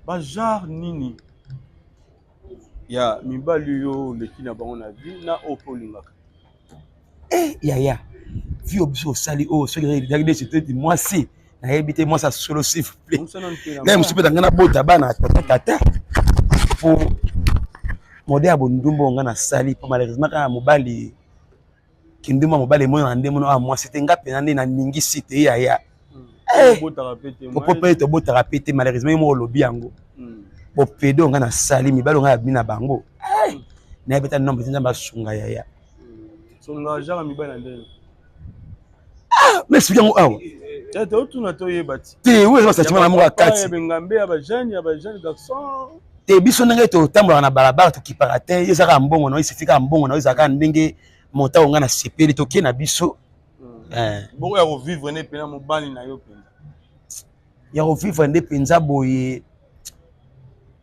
bagenre nini ya mibali oyo oleki na bango na vie na oyo mpe olingaka? Eh, yaya, vie oyo biso osali oyo, soki ezalaki nde c'était mwasi, nayebi te, mwasi asolo, s'il vous plaît. Ngai mosusu mpe ngai nabota bana tata tata, po mode ya bondumba oyo ngai nasali, po malheureusement kaka mobali kindumba, mobali emonana nde mono awa mwasi te. Nga mpena nde naningisi te, yaya, popo mpe tobotaka pe te. Malheureusement ye moko olobi yango, bopede oyo ngai nasali, mibali oyo ngai yabi na bango, nayebi ta nombre te. Nzambe asunga, yaya. Songa mibali na ndenge? Mais explique yango awa. Te, otuna toyeba ti. Te, oyo eza basentiment na moko ya kati. Bengambe ya bajeune, ya bajeune garçon. Te, biso ndenge totambolaka na balabala, tokipaka te. Ye ezalaka mbongo na yo, esifika mbongo na yo, ezalaka ndenge monta oyo ngai nasepeli, tokie na biso. Bongo ya kovivre nde mpena mobali na yo mpenza? Ya kovivre nde mpenza boye,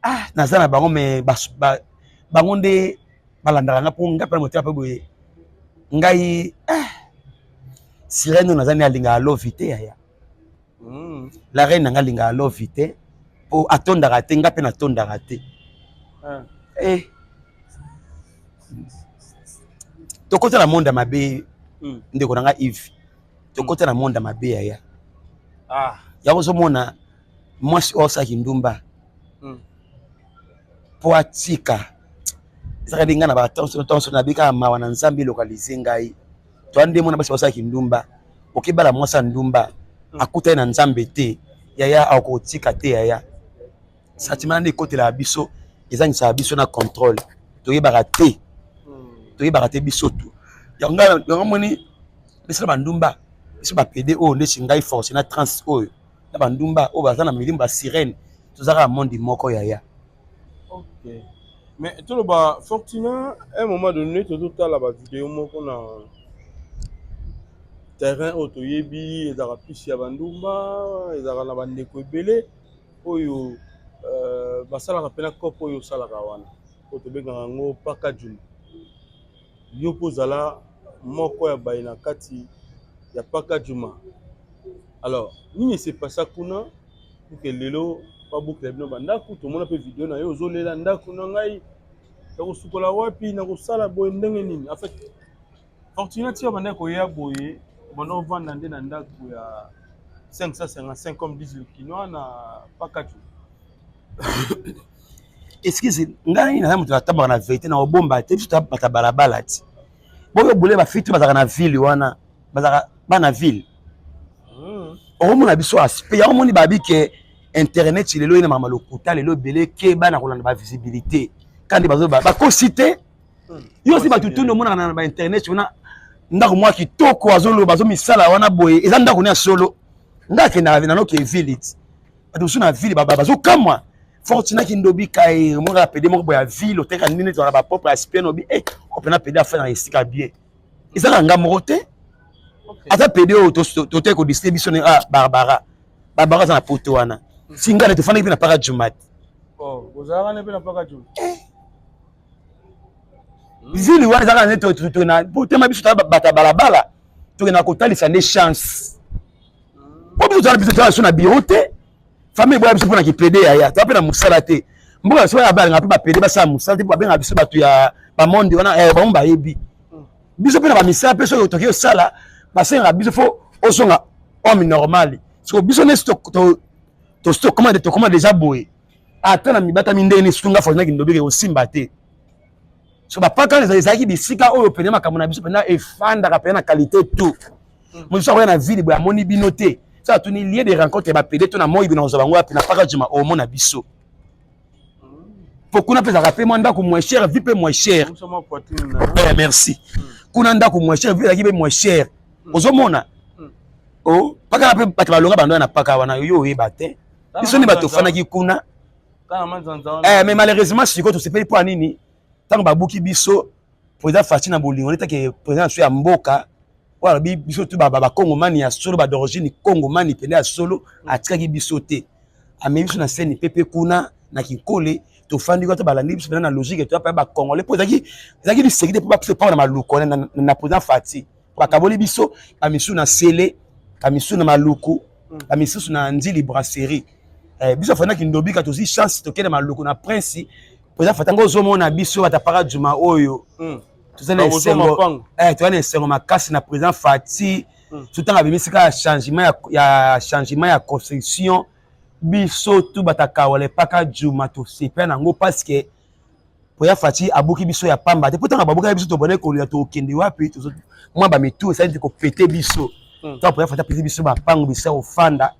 ah, naza na bango, mais bango nde balandaka nga, mpo nga mpe na motema mpe boye ngai, ah, sirene oyo naza nde alingaka lovi te, yaya. La reine na nga alingaka lovi te, mpo atondaka te, nga mpe natondaka te. Eh. Tokota na monde ya mabe. Ndeko na nga Yves, tokota na monde ya mabe, yaya. Yango ozomona mwasi oyo asalaki ndumba mpo atika, ezaka nde ngai na batonso nabikaka mawa na Nzambe elokalize ngai. Toa nde mona basi basalaki ndumba, okebala mwasi ya ndumba, akutani na Nzambe te, yaya, akotika te, yaya. Sentiment nde ekotelaka biso, ezangisaka biso na contrôle, toyebaka te, toyebaka te biso tu. Yango moni biso na bandumba, biso bapede oyo ndeti ngai force na trans oyo na bandumba oyo baza na milimo basirene, tozalaka monde moko, yaya. Ok, mais toloba Fortuna, un moment donné tozotala bavideo moko na terrain oyo toyebi ezalaka pisi ya bandumba, ezalaka na bandeko ebele oyo basalaka mpena cope oyo osalaka wana, oyo tobengaka yango paka juma. Yo mpo ozala moko ya baye na kati ya paka juma, alors nini esepasa kuna? Pour que lelo babukela bino bandako, tomona mpe video na yo ozolela ndako na ngai nakosukola wapi, nakosala boye ndenge nini. En fait, Fortuna tia banda koya boye, banda ovanda nde na ndako ya 555 comme disent le Kinois na Pakatu. Excuse ngai, naza moto natambaka na vérité, na kobomba te. Biso bata balabala ti boyo bole, bafiti bazalaka na ville wana, bazalaka bana ville. Okomona biso aspect yango, moni babi ke internet lelo ye na makambo lokuta, lelo ebele ke bana kolanda bavisibilité kandi bazo bakosi te. Yo si bato tundi omonaka na bainternet wana, ndako mwa kitoko, azoloba, azomisala wana boye, eza ndako ne ya solo. Nga akendaka nanoke ville ti bato mosusu na ville bazokamwa. Fortuna Kindobika e omonaka pédé moko boye ya ville, oteka nini, ezalaka bapropre aspect nobi e opena pédé afai na esika bien. Ezaka nga moko te, ata pédé oyo tote kodisine biso ne. Ah, Barbara, Barbara aza na poto wana. Si ngai na tofandaki mpe na Paka Jumat. Ville wana ezaka nde potema biso bata balabala, tokenda kotalisa nde chance po biso tozala, biso tozala so na bureau te. Famille eboya biso mpona kipédé yaya, toza mpe na mosala te. Mboka biso balingaka mpe bapédé basala mosala te, mpo babengaka biso bato ya bamonde wana. Bango bayebi biso mpe na bamisala mpe soki toki osala, basengaka biso fo ozonga homme normal. Siko biso nesi tokoma déjà boye, ata na mibatami ndenge surtout nga Fortuna Kindobika osimba te. So bapaka wana ezalaki bisika oyo pene makambo na biso mpena efandaka pene na qualité. Tout mosusu akoya na ville boye, amoni bino te, so atuni lieu de rencontre ya bapédé to na moi bino kozwa bango wapi? Na Paka Juma omona biso, po kuna mpe ezalaka mpe mwa ndako moins cher, vie mpe moins cher. Merci. Kuna ndako moins cher, vie ezalaki mpe moins cher. Ozomona o paka mpe bato balonga bando na paka wana, yo oyeba te, biso nde bato tofandaki kuna. Mais malheureusement sikoyo tosepeli mpo ya nini? Ntango babuki biso, président Fatshi na bolingo netake président na biso ya mboka oyo alobi biso tu bakongomani ya solo, bad'origine kongomani pene ya solo, atikaki biso te, amemi biso na seni mpe kuna na Kinkole tofandi kuna to balandi biso pena na logique, toya mpe bacongolais mpo ezalaki liseki te mpo bapesa mpo na Maluku na président Fatshi. Bakaboli biso, bamisusu na Sele, bamisusu na Maluku, bamisusu na Nzili Brasserie. Biso afandaki Ndobika, tozwi chance tokende Maluku na Prince. Président Fatshi ngo ozomona biso bata Paka Juma oyo toza na esengo, toza na esengo makasi na président Fatshi. So ntango abimisi kaka changement ya construction, biso tu batakawala epaka Juma tosepela nango, parce que poya Fatshi abuki biso ya pamba te. Po ntango babukaki biso, tobone kolia, tokende wapi? Mwa bamitu esali te kopete biso. Ntango poya Fatshi apesi biso bapango bisa kofanda,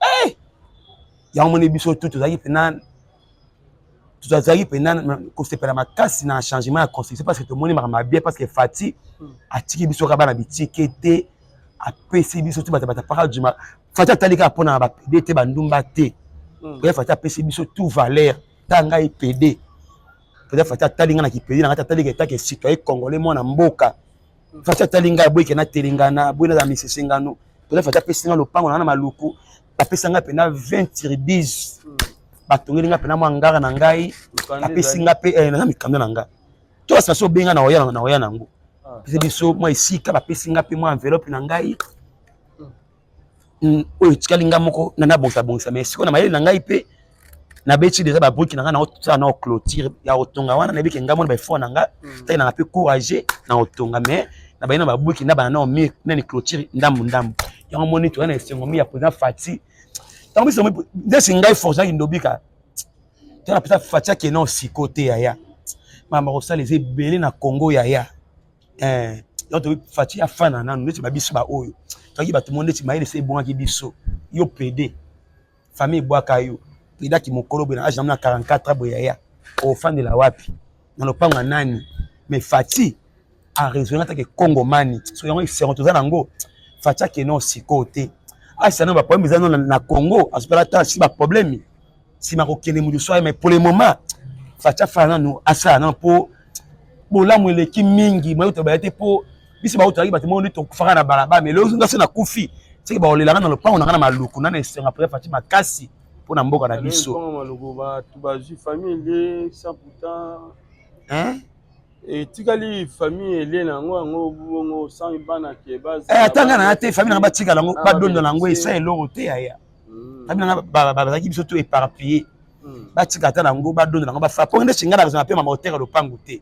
yango moni biso tu tozalaki mpena kosepela makasi na changement ya construction, parce que tomoni makambo bien, parce que Fatshi atiki biso kaka bana bitike te, apesi biso tu bato batapaka Juma. Fatshi atali kaka mpona bapédé te, bandumba te. Oya Fatshi apesi biso tout valeur. Ta ngai pédé, peut-être Fatshi atali ngai na kipédé na ngai, atali en tant que citoyen congolais, mwana mboka. Fatshi atali ngai aboyike natelengana boye, nazala misese ngano. Peut-être Fatshi apesi ngai lopango na ngai na Maluku, bapesi ngai mpena 20 sur 10, batongeli ngai mpena mwa ngara na ngai, bapesi ngai mpe naza mikanda na ngai to basima so obenga na oya na oya nango. Pesi biso mwa esika, bapesi ngai mpe mwa enveloppe na ngai oyo etikali ngai moko na nabongisa bongisa. Mais sikoyo na mayele na ngai mpe nabeti déjà babriques na ngai, naosala na clôture ya kotonga wana. Nayebi ke ngai mona baeffort na ngai taki nanga mpe courage na kotonga, mais na baye na babriques na bana na mur nani clôture ndambu ndambu. Yango moni toza na esengo mi ya président Fatshi. Ntango biso ndesi ngai Fortuna Kindobika tala mpenza Fatshi akende osiko te yaya, makambo kosala eza ebele na Congo yaya. Donc tobi Fatshi afana nanu neti babiso baoyo toyaki bato mo neti mayele se ebongaki biso. Yo pédé, famille ebwaka yo, pédaki mokolo boye na age na 44 boye yaya, ofandela wapi na lopango ya nani? Mais Fatshi araisonne atake kongomani. So yango esengo toza nango, Fatshi akende osikoyo te, asisa nano baproblème eza nano na Congo, azopela ta si baproblème nsima kokende moto so. Mais pour le moment Fatshi afala nano, asala nano mpo bolamu eleki mingi. Moyo tobaya te mpo biso baoyo tozalaki bato moko nde tokufaka na balabala, mais lelo nga se nakufi seke baolelanga na lopango na nga na Maluku. Nana esenga mpenza Fatshi makasi mpo na mboka na biso. Maluku bato bazwi famille elie sans pourtant etikali famille elie na yango, yango bongo sans bana ke baza. Ata nga na te, famille nanga batikala yango, badondola yango, esa eloko te yaya. Famille na nga bazalaki biso tout éparpillé. Batika ata nango, badonda nango, bafa mpo nde nga nazala mpe mama oteka lopango te.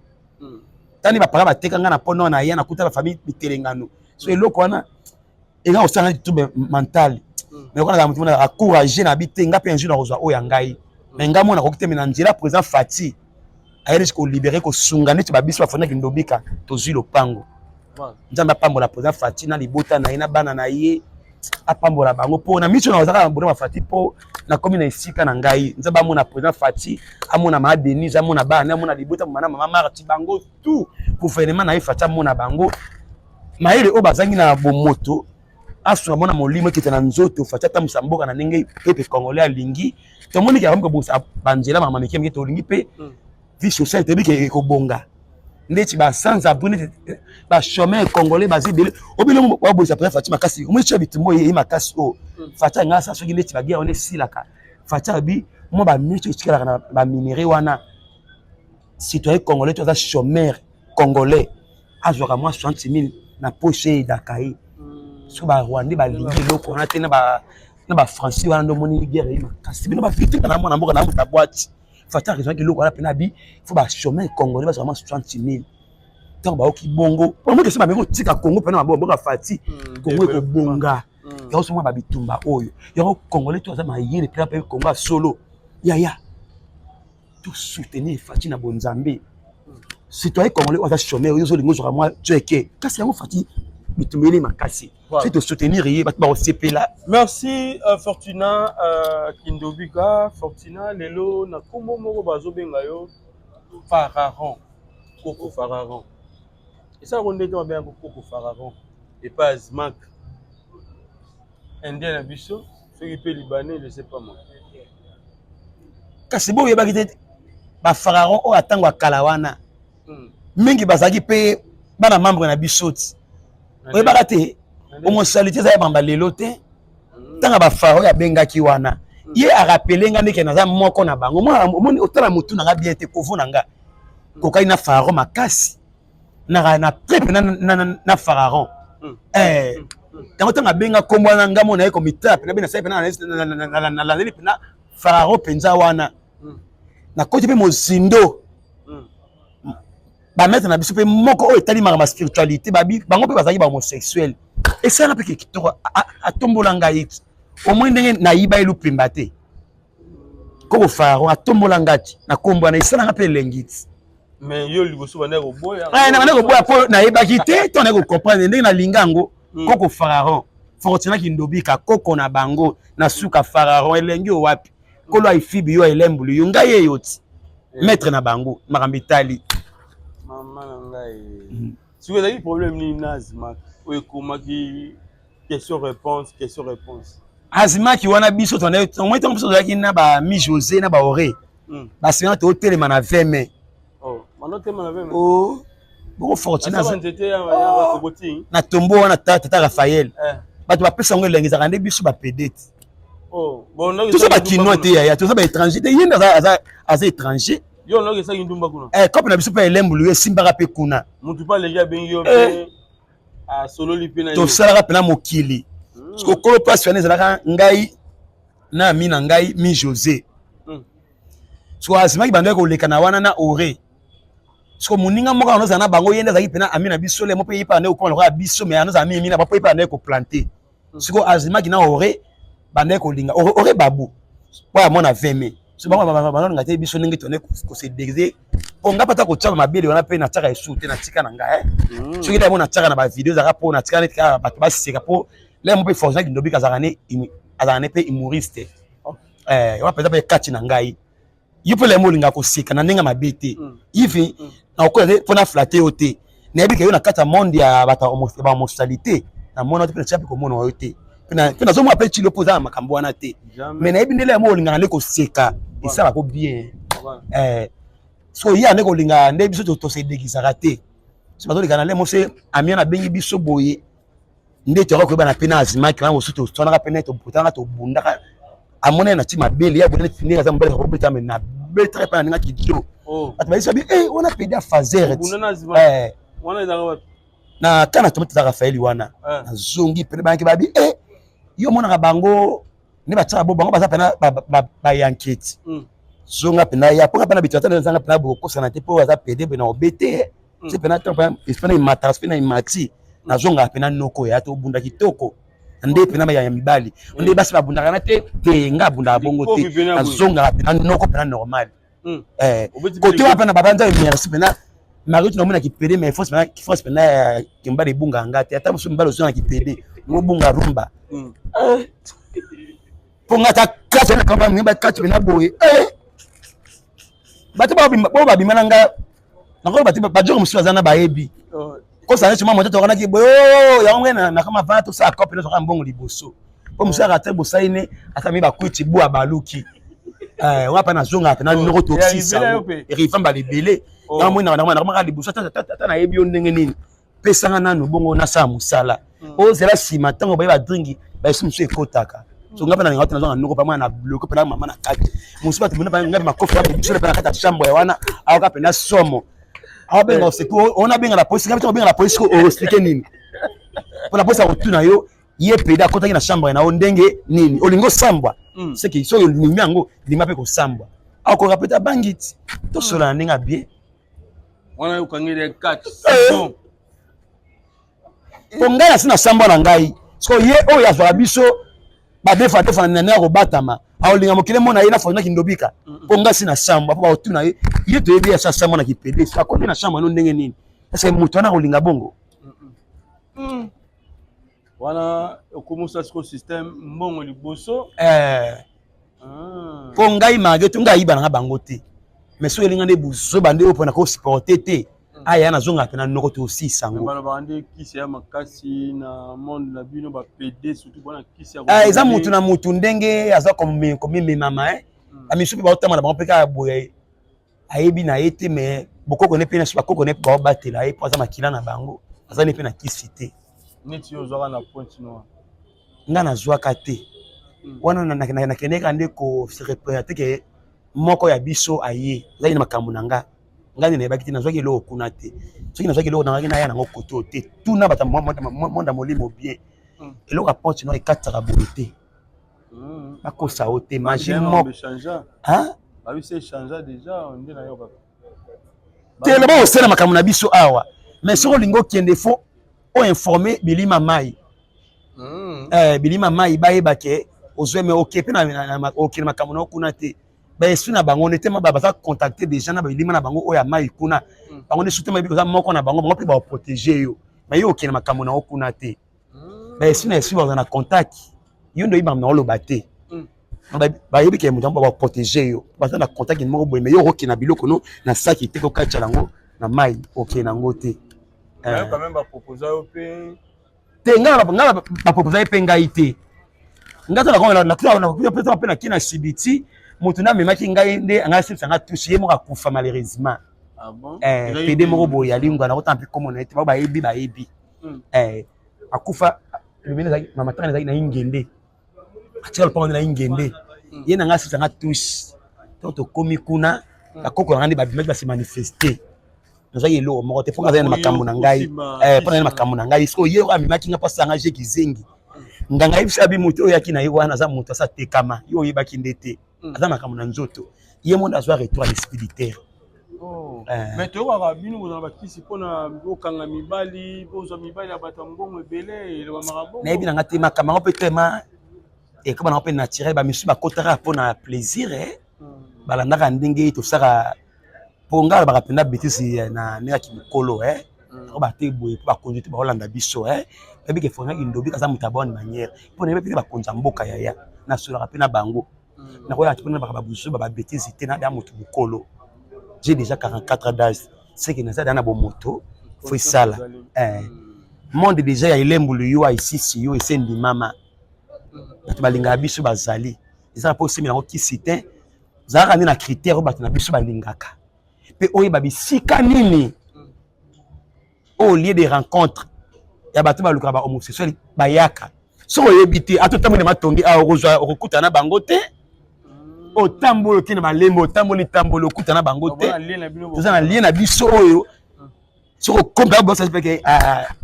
Tani bapaka bateka nga na mpono na ya nakuta bafamille bitelengano. So eloko wana eka kosala neti trouble mental. Mais okanaka motu mona encourage na bi te, nga mpe un jour nakozwa oyo ya ngai. Mais nga mona nakoki te, me na nzela président Fati aye neti kolibérer, kosunga neti babiso bafandaki Ndobika, tozwi lopango. Nzambe apambola président Fati na libota na ye na bana na ye, apambola bango, mpo na miso na bazalaka na bona bafati, mpo nakomi na esika na ngai. Nzambe amona président Fati, amona maa Denise, amona bana, amona libota, mama na mama Marti, bango tout gouvernement na ye. Fati amona bango mayele oyo bazangi na bomoto, asunga mona molimo ekita na nzoto. Fati atambusa mboka na ndenge peuple congolais alingi. Tomoni ke akomi kobongisa banzela, makambo mike mike. Tolingi mpe vie sociale, toyebi ke ekobonga ndeti basanza abri, neti bachômeur congolais baza ebele. Obele wabongisa président Fati makasi, omoni tia bitumba oyo ye makasi oyo Fati anga asa. Soki neti baguerre wana esilaka, Fati abi mwa bamiso etikalaka na baminerai wana, citoyen congolais to aza chômeur congolais azwaka mwa 60 000 na poche, eyedaka ye. Soki barwandais balingi eloko wana te na bafrançais wana, nde omoni guerre ye makasi. Bino bavictime na mwana mboka na moto abwati. Fati akezwaki eloko wana mpena abi fo bachômeur congolais bazwaka mwa 60 000. Ntango bayoki bongo, omoki esi bameki kotika Congo mpena maboko mboka Fati, Congo ekobonga. Yango so mwa babitumba oyo, yango congolais to aza mayele mpena mpe Congo ya solo yaya, tosoutenir Fati na bonzambe. Citoyen congolais oyo aza chômeur, oyo ozolinga ozwaka mwa jeke, kasi yango Fati bitumba eli makasi, soki tosoutenir ye, bato bakosepela. Merci Fortuna Kindobika. Fortuna, lelo na nkombo moko bazobenga yo Pharaon, koko Pharaon, esalako ndenge babengaka koko Pharaon epai Azmak, indien na biso, soki mpe libanais, je sais pas moi. Kasi boyebaki te, bapharaon oyo atango ya kala wana mingi bazalaki mpe bana membre na biso ti oyebaka te. Homosexualité eza ya bamba lelo te. Ntango bapharaon oyo abengaki wana, ye arappeler nga ndeke naza moko na bango. Omoni, otala motu na nga bien te, kovo na nga kokali na pharaon makasi na très mpe na pharaon. Ntango abenga nkombo wana, nga mo naye komitala mpena be nasali mpena, nalandeli mpena pharaon mpenza wana, nakoti mpe mozindo. Bamaître na biso mpe moko oyo etali makambo ya spiritualité, bango mpe bazalaki bahomosexuel. Esalanga mpe kitoko, atombola ngai omoi ndenge nayiba ye lupemba te. Koko pharaon atombola nga ti na nkombo wana, esalanga mpe elengi ti. Mais yo liboso bandaki koboya. Nabandaki koboya mpo nayebaki te to nayaki kocomprendre ndenge nalinga yango. Koko pharaon Fortuna Kindobika, koko na bango na suka pharaon, elengi oyo wapi? Nkolo aifibi yo, elembulu yo, ngai eyo ti maître na bango makambo etali. Mama na ngai, soki ezalaki problème nini na Azmak oyo ekomaki question réponse, question réponse? Azimaki wana, biso omoi ntango biso tozalaki na bami José na baore, basengana totelema na 20 mai. Boko Fortuna na tombo wana, tata Raphaël, bato bapesa yango elengi, ezalaka nde biso bapede te. Toza bakinois te yaya, toza baétranger te. Ye nde aza étranger. Kope na biso mpe elembulu esimbaka mpe kuna. Tosalaka mpena mokili okolo mpasi wana, ezalaka ngai na ami na ngai mi José. So azimaki bandaki koleka na wana na ore. Siko moninga moko wana ozala na bango, ye nde azalaki mpena ami na biso lemo mpe ye mpe bandaki kokoma lokola biso, mais wana ozala mingi na bapo ye mpe bandaki koplanter. Siko azimaki na ore bandaki kolinga ore babu oyo amona 20 mai. So bango banolinga te biso ndenge tone kose déguiser, mpo nga mpe ata kotia mabele wana mpe natiaka esu te, natika na ngai. Soki nde yango natiaka na bavideo, ezalaka mpo natika neti kaka bato baseka, mpo lemo mpe Fortuna Kindobika azalaka ne mpe humoriste wana mpenza mpe kati na ngai. Yo mpe lemo olingaka koseka na ndenge mabe te, ive nakokola te mpo na flatter yo te. Nayebi ke yo na kati ya monde ya bato ya bahomosexualité, namona te mpe natia mpe komona yo te, mpe nazomona mpe tilo mpo oza na makambo wana te. Mais nayebi ndele yango olingaka nde koseka, esalako bien. So ye ande kolingaka nde biso tosedekisaka te. So bazoleka na lemo se amia nabengi biso boye nde toyaka koyebana mpe na azimaki wana. Mosusu toswanaka mpe nde tobutanaka, tobundaka, amoni na ti mabele ya boye ndenge aza mobali akobeta, me nabetaka mpe na ndenge kidio. Bato bayesi babi e wana pede afazer na kana tomate eza Rafaeli wana. Nazongi pene, bayaki babi e yo omonaka bango. Nde batiaka bo bango baza mpena bayanketi. Zonga mpena ya mpo nga mpena bitu ata nazanga mpena bokosana te mpo aza pede mpe na obete se mpena ntango mpena esprit na emataka, esprit na emati, nazongaka mpena noko ya tobunda kitoko nde mpena ya mibali nde basi babundaka na te te, nga abundaka bongo te, nazongaka mpena noko mpena normal. Kote wana mpena babanza merci mpena mari tunamona kipede, mais force mpena, force mpena ya mobali ebungaka nga te. Ata mosusu mobali ozonga kipede ngobunga rumba mpo nga ata kati na kamba mingi bakati mpena boye, bato oyo babima na nga nakolo bato bajoko mosusu baza na bayebi kosala neti mwa moto tokanaki boye yango ngai nakama vana tosala kope nyonso kaka mbongo liboso mpo mosusu aka te bosali ne ata mi bakwiti bwa baluki wana mpe nazongaka mpe na noko tosisa eriva mbala ebele yango moi nakamaka liboso ata nayebi yo ndenge nini, pesanga nanu bongo nasala mosala ozela nsima ntango baye badringi baesi mosusu ekotaka. So ngai mpe nalinga te nazonga noko pamona na bloquer mpena mama na kati mosusu bato mpena ngai makofi biso mpe na kati ya chambre wana aoka mpena somo aobenga secours ona abenga la polisi. Ngai mpe obenga la polisi ko oexpliquer nini mpo la polisi akotuna yo ye pede akotaki na chambre na yo ndenge nini? Olingi osambwa seke soki olimi yango lima mpe kosambwa akoka pete abangi ti tosola na ndenge ya bien. Wana okangeli kati. Mpo ngai nasi nasambwa na ngai siko ye oyo azwaka biso badefa defa na nani ya kobatama aolinga mokili mona ye na fortuna kindobika mpo ngai si nasambwa mpo baotuna ye ye toyebi ye asa sambwa na kipede akoti na chambre no ndenge nini? Est-ce moto wana akolinga bongo? Wana okomosa siko système mbongo liboso. Mpo ngai malgré tout ngai ayiba nanga bango te, mais soki elinga nde buzoba nde oyo mpona kosupporter te aya nazongaka mpe na noko tosisa yango. Balobaka nde kisi ya makasi na monde na bino bapede, surtout mpona kisi. Eza mutu na mutu ndenge aza komimemama. Bamisu mpe baotambola bango mpe kaka boye, ayebi na ye te, mais bokoko ne mpe na bakoko ne mpe baobatela ye mpo aza makila na bango, aza ne mpe na kisi te. Neti yo ozwaka na Pointe Noire? Nga nazwaka te. Wana nakendeka nde kose représenter ke moko ya biso aye ezalaki na makambo na nga. Ngai nde nayebaki te, nazwaki eloko kuna te. Soki nazwaki eloko nangaki naya nango koto te, tuna bato monde ya molimo bien. Eloko ya Pointe Noire ekatisaka boye te, bakosa yo te, magie moko. Babisi échange déjà nde nayokaka. Te, na bakosala makambo na biso awa, mais soki olingi okende, faut oinformer bilima mai. Bilima mai bayeba ke ozwi, me oke mpe okende makambo na yo kuna te. Baesprit na bango nde tema baza contacté déjà na bilima na bango oyo ya mai kuna. Bango nde surtout bayebi koza moko na bango, bango mpe baoprotéger yo, mais yo okende makambo na yo kuna te. Baesprit na esprit baza na contact, yo nde oyebaka na oloba te. Bayebi ke moto yango baprotéger yo, baza na contact moko boye, mais yo okokende na biloko no na saki te, kokatya yango na mai, okende yango te. Quand même baproposa yo mpe? Te, nga baproposa ye mpe ngai te. Nga to mpe naki na sibiti moto namemaki ngai nde ngai asilisanga tusi ye moko akufa malheureusement. Pede moko boye alingwa nakotanga mpe komona ye te, bao bayebi bayebi akufa. Mama tanga ezalaki na Ingende, atika lopango nde na Ingende. Ye na ngai asilisanga tusi to tokomi kuna, bakoko na ngai nde babimaki base manifester. Nazwaki eloko moko te mpo azali na makambo na ngai, mpo nazali na makambo na ngai. Sikoyo ye oyo amemaki nga mpo asanga je kizengi nganga ayebisa bi moto oyo oyaki na ye wana aza moto asa tekama, yo oyebaki nde te aza makambo na nzoto ye mondo azwa retour à l'esprit du terre. Mais toyokaka bino bozala bakisi mpona bokanga mibali, bozwa mibali ya bato ya mbongo ebele, elobamaka bongo. Nayebi nanga te makambo yango mpe tema ekoma nango mpe naturel. Bamisusu bakotaka mpona plaisir, balandaka ndenge tosaka mpo ngai alobaka mpenza betise na ndenge ya mokolo ako bate boye mpo bakonzi te baolanda biso. Bayebi ke Fortunat Kindobi aza moto ya bonne manière mpo nayebi mpe bakonzi ya mboka yaya nasolaka mpe na bango, nakoyaka te mpona baka babuzoba babétise te. Nada moto mokolo, j'ai déjà 44 ans d'âge, c'est que naza da na bomoto fo esala monde déjà ya elembulu yo aisisi yo ese ndimama bato balingaka biso bazali eza mpo osimela yango kisi te. Zalaka nde na critère oyo bato na biso balingaka mpe oyeba bisika nini oyo lieu de rencontre ya bato balukaka ba homosexuel bayaka. Soki oyebi te, ata otamboli na matongi awa, okozwa okokutana na bango te. Otamboli oke na malembe, otamboli tamboli, okutana na bango te. Toza na lien na biso oyo soki okompa bosa peke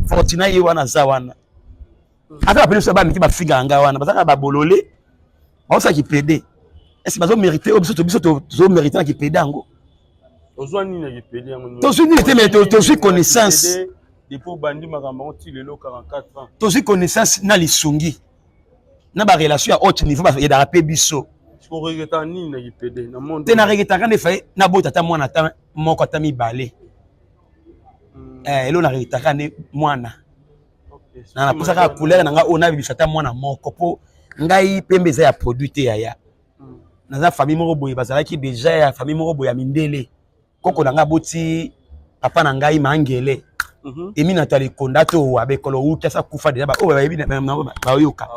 Fortuna ye wana aza wana, ata bapene biso bamiki bafingaka ngai wana bazalaka babolole. Baosala kipede, est-ce bazo mérite oyo biso biso tozo mérite na kipede yango? Ozwa nini na kipede yango? Tozwi nini te, mais tozwi connaissance. Depuis obandi makambo yango ti lelo, 44 ans. Tozwi connaissance na lisungi na barelation ya haute niveau, bayedaka mpe biso. Oregretaka nini na kipede na monde? Te, naregretaka nde faye nabota ata mwana, ata moko, ata mibale. Elo naregretaka nde mwana na napesaka couleur na ngai oyo nabimisa ata mwana moko, mpo ngai pembe eza ya produit te, yaya. Naza famille moko boye, bazalaki déjà ya famille moko boye ya mindele. Koko na ngai aboti papa na ngai Mangele. Emi na tala ekonda to wa bekolo wuti asa kufa déjà, oyo bayebi bayoka.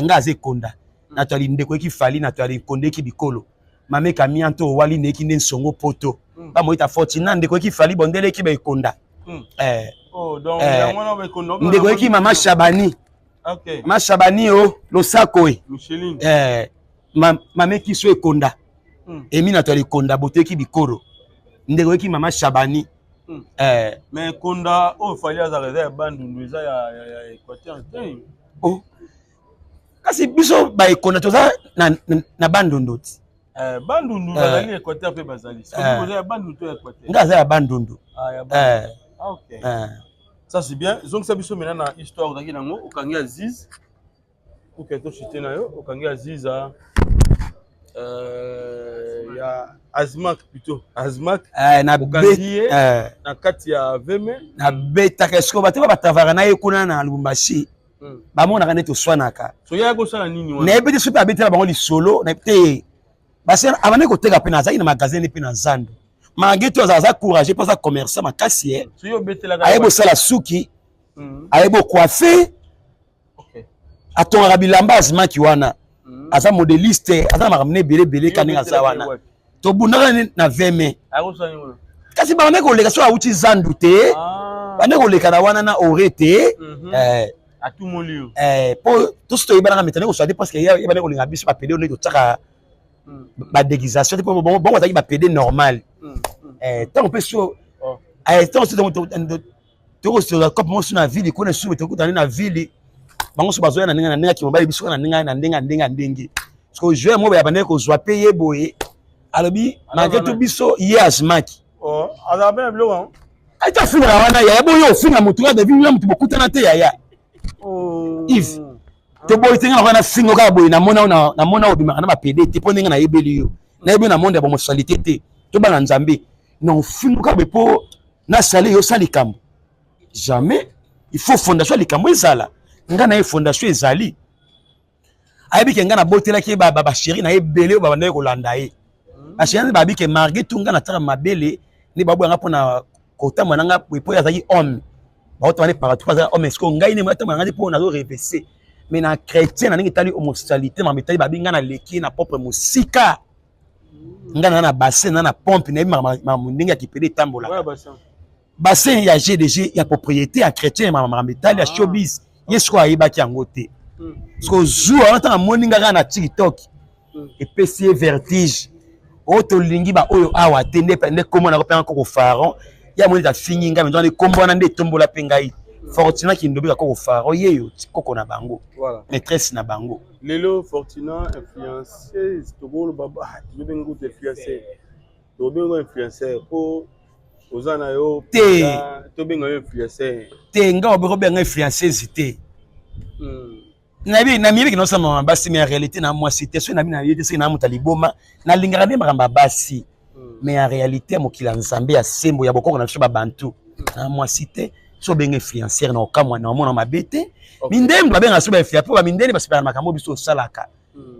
Ngai aza ekonda na tali, ndeko eki fali na tali ekonda eki bikolo mameka mianto owali neki nde nsongo poto. Bamoyita Fortina, ndeko eki fali bondele eki baekonda. Ndeko eki mama Shabani, mama Shabani o losako e mameki so ekonda. Emi na tali ekonda boteki bikolo, ndeko eki mama Shabani. Mais konda oyo Fali azalaka eza ya Bandundu, eza ya Équateur te. Oh. Kasi biso baekonda toza na Bandundu ti. Bandundu bazali Équateur mpe bazali. Oza ya Bandundu to ya Équateur? Nga aza ya Bandundu. Ah, ok. Ça c'est bien. Zongisa biso maintenant na histoire ozalaki nango, okangi Aziz. Ok, toshite na yo, okangi Aziz a ya Azmak, plutôt Azmak. Na okangi ye na kati ya Veme. Nabetaka esiko bato batravaka na ye kuna na Lubumbashi, bamonaka nde toswanaka. So ya kosala nini wana? Nayebi te soki abetela bango lisolo te. Basi abandi koteka mpe nazalaki na magasin mpe na zando. Malgré tout aza courageux mpo aza commerçant makasi ye. So yo obetelaka? Ayebi osala suki, ayebi ocoiffe, atongaka bilamba. Azimaki wana aza modéliste, aza na makambo na ebele ebele. Ka ndenge aza wana, tobundaka na 20 mai. Akosala nini wana? Kasi bande koleka so awuti zandu te, bande koleka na wana na ore te. Atumoli yo? Po tosi toyebanaka metane kosala te, parce que ye bande kolinga biso bapédé oyo nde totiaka badéguisation te, po bongo bazalaki bapédé normal. Ntango mpe so ntango so tokosola cope moko so na ville kuna, so tokutani na ville, bango so bazoya na ndenge na ndenge akima bayebi soka na ndenge na ndenge ya ndenge ya ndenge. Parce que joueur moko ya bandeki kozwa mpe ye boye, alobi malgré tout biso ye azimaki. Azala mpe na biloko yango? Ata afingaka wana, yaya. Boyo ofinga motu kaka David na motu bokutana te, yaya Yves. Toboyi te, nga wana fingo kaka boye. Namona namona obimaka na bapédé te, mpo ndenge nayebeli yo, nayebi na monde ya bahomosexualité te. Tobanga Nzambe na ofingo kaka boye mpo nasali yo osala likambo, jamais. Il faut fondation ya likambo ezala. Nga na ye fondation ezali, ayebi ke nga nabotelaki ye bachéri na ye ebele oyo babandaki kolanda ye. Bachéri babi ke malgré tout nga nataka mabele nde baboyanga mpona kotambola na nga po azalaki homme, baotama ne partout azalaki homme. Est-ce ngai nde atambola nga te mpo nazo rêver? Mais na chrétien, na ndenge etali homosexualité, makambo etali babi, nga naleki ye na propre mosika. Nga na bassin na pompe, nayebi makambo ndenge ya kipédé etambolaka. Bassin ya GDG ya propriété ya chrétien, makambo etali ya showbiz, ye sikoyo ayebaki yango te. Sikoyo zuwa wana, ntango amoni nga kaka na TikTok, epesi ye vertige. Oyo tolingi baoyo awa te, nde nde kombo na kopengaka koko Pharaon. Ye amoni ete afingi ngai mpenza, kombo wana nde etombola mpe ngai Fortuna Kindobi, koko Pharaon ye yo koko na bango, maîtresse na bango. Lelo Fortuna influenceuse, tokoloba tozobenga kutu influenceur, tobenga influenceur mpo oza na yo. Te. Tobenga yo influenceur? Te, nga obenga influenceuse te. Nayebi namiyebiki naosala makambo basi, mais en réalité na mwasi te. Soki nabi nayebi te, soki na moto ya liboma, nalingaka nde makambo ya basi, mais en réalité ya mokili ya Nzambe ya sembo ya bokoko na biso babantu, na mwasi te. So obenga influenceur na okamwa na omona mabe te. Mindembe babengaka so bainfluencer mpo bamindele basepelaka makambo biso osalaka,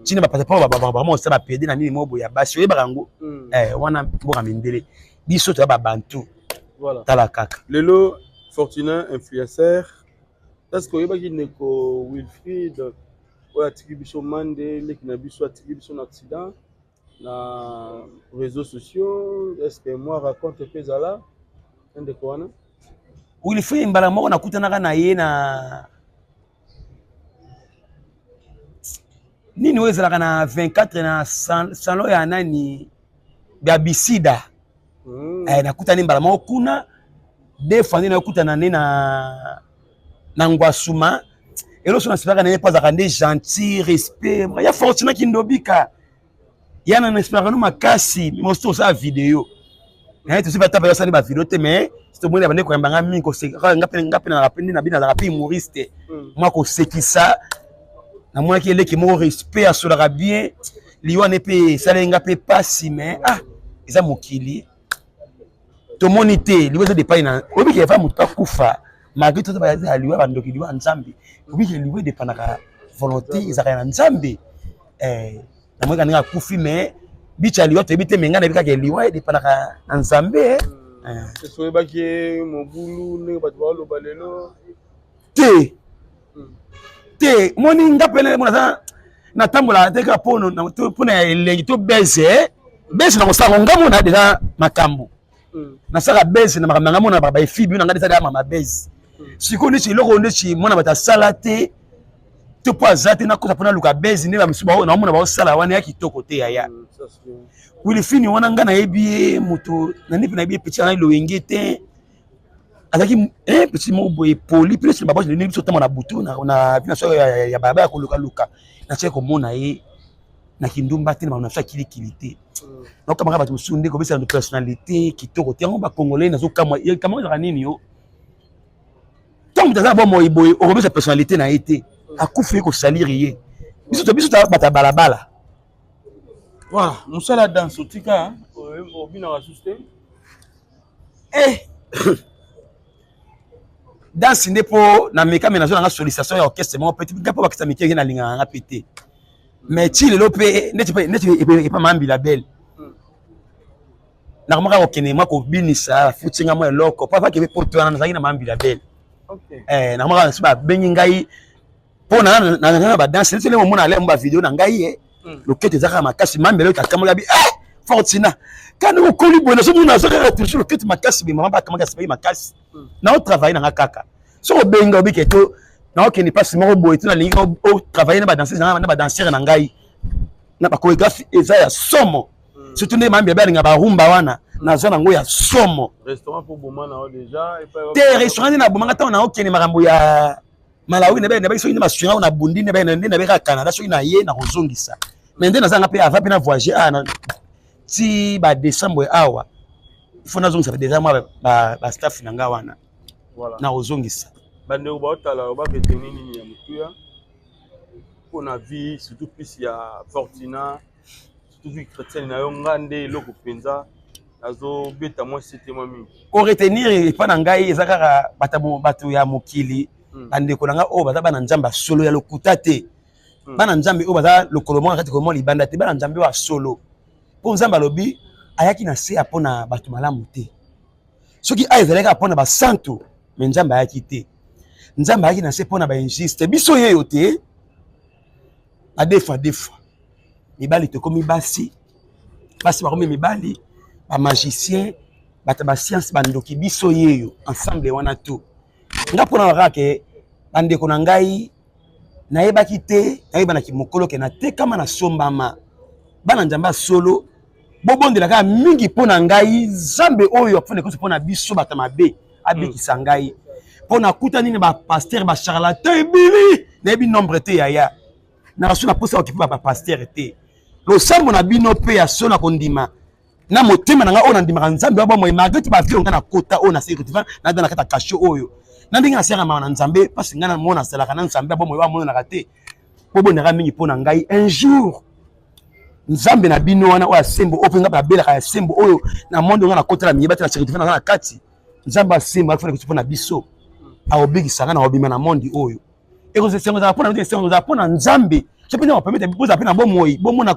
ntina bapasa mpo bama osala bapédé na nini mo boye ya basi, oyebaka yango wana mboka mindele. Biso toya babantu. Tala kaka. Lelo Fortuna influenceur, est ce que oyebaki ndeko Wilfried oyo atiki biso, mande leki na biso atiki biso na accident na réseaux sociaux? Est ce que moi raconte mpe ezala ndeko wana? Wilfried, mbala moko nakutanaka na ye na nini oyo ezalaka na 24 na salon ya nani ya bisida. Nakutani mbala moko kuna, deux fois nde nakutana nde na Ngwasuma. Eloko nasepelaka na ye mpo azalaka nde gentil, respect ya Fortuna Kindobika. Ya na nasepelaka no makasi mosusu osala video naye tosi batapa yo asali bavideo te, mais tomoni abande koyamba nga mingi koseka nga mpe nga mpe nazalaka mpe nde na bino nazalaka mpe humoriste mwa kosekisa. Namonaki eleki moko respect, asolaka bien. Liwa ne mpe esaleli nga mpe pasi, mais ah, eza mokili, tomoni te liwa eza depai na oyebi ke eva moto akufa malgré tout ya liwa bandoki, liwa ya Nzambe. Oyebi ke liwa edépendaka volonté ezalaka na Nzambe. Namonaka ndenge akufi, mais bicha ya liwa toyebi te, mais ngai nayebi kaka liwa edépendaka na Nzambe. Esi oyebaki ye mobulu ndenge bato baoloba lelo? Te te, moni nga pene naza natambolaka te kaka mpona ya elengi to beze beze na kosala nga mona deja makambo nasalaka beze na makambo na nga mona baefibi na nga deja mama beze. Sikoyo neti eloko neti mwana bato asala te to mpo aza te, nakota mpo naluka beze nde bamisu naomona baosala wana ya kitoko te. Yaya Wilfini wana, nga nayebi ye moto na nde mpe nayebi ye petit na loyenge te, azalaki petit moko boye poli mpe neti babote ndenge biso otamba na butu na vi na so ya balabala ya kolukaluka. Natiaki komona ye na kindumba te, na makambo na biso ya kilikili te. Naokamaka bato mosusu nde kobesa personnalité kitoko te. Yango bacongolais nazokamwa kamwa ezalaka nini yo ntango moto aza na bomoi boye, okobesa personnalité na ye te, akufi ye kosalire ye. Biso biso bato ya balabala. Voilà, mosala ya danse otika, obinaka susu te? Danse nde mpo na mekame nazo nanga sollicitation ya orchestre moko mpe nga mpo bakisa mike nalingaka nga mpe te, mais ti lelo mpe neti epa Mambila Bele nakomaka kokende mwa kobinisa, afuti nga mwa eloko po avake mpe poto wana nazalaki na Mambila Bele. Nakomaka so babengi ngai mpo na badanse neti ndenge omona alemo bavideo na ngai ye loketo eza kaka makasi. Mambela oyo kakamaka bi Fortina kandi okoli boye, nazomona aza kaka toujours loketo makasi boye. Mama bakamaka asepaki makasi. Naotravaille nanga kaka soki obenga obike to naokende mpasi moko boye to nalingi otravaille na badanseuse na badansere na ngai na bachorégraphe eza ya somo, surtout nde mambi alinga barumba wana naza nango ya somo. Te, restaurant nde nabomanga ntango naokende makambo ya Malawi, nabe soki nde basuinga na bundi nde nabeka Canada, soki na ye nakozongisa, mais nde nazanga mpe avant mpe na voyage awa ti badécembre awa, il faut nazongisa déjà mwa bastaff na nga wana nakozongisa. Bandeko baotala, baretenir nini ya motuya mpona vie, surtout plus ya Fortuna, surtout vie chrétienne na yo? Nga nde eloko mpenza nazobeta mwa sete mwa mingi. Koretenir epa na ngai eza kaka bato ya mokili, bandeko na ngai oyo baza bana Nzambe ya solo, ya lokuta te, bana Nzambe oyo baza lokolo moko na kati komo libanda te, bana Nzambe oyo ya solo, mpo Nzambe alobi ayaki na se ya mpona bato malamu te. Soki aya ezalaki kaka mpona basantu, mais Nzambe ayaki te. Nzambe ayaki na se mpona bainjuste, biso yeyo te, badefa defa mibali tokomi basi, basi bakomi mibali, bamagicien, bato ya bascience, bandoki, biso yeyo ensemble wana to nga mpona kaka ke bandeko na ngai nayebaki te, nayebanaki mokolo ke natekama, nasombama. Bana Nzambe ya solo, bobondela kaka mingi mpo na ngai. Nzambe oyo afuna ekosi mpo na biso bato mabe abikisa ngai, mpo nakutani na bapasteur bacharlatan ebili, nayebi nombre te. Yaya na baso na posa okipe bapasteur te, losambo na bino mpe ya so na kondima na motema na ngai oyo nandimaka Nzambe wa bomoi, malgré ti bavie ngai na kota oyo na sécurité nada na kati ya cachot oyo na ndenge nasengaka mawa na Nzambe, mpasi ngai namona nasalaka na Nzambe ya bomoi oyo amonanaka te. Mpo bondaka mingi mpo na ngai, un jour Nzambe na bino wana oyo asembo, oyo mpe ngai babelaka ya sembo oyo na monde ngai nakotala miyeba te na sécurité naza na kati, Nzambe asembo afana mpo na biso akobikisa ngai na kobima na monde oyo. Esengo ezala mpona esengo ezala mpona Nzambe so mpe apermettre bozala mpe na bomoi, bomona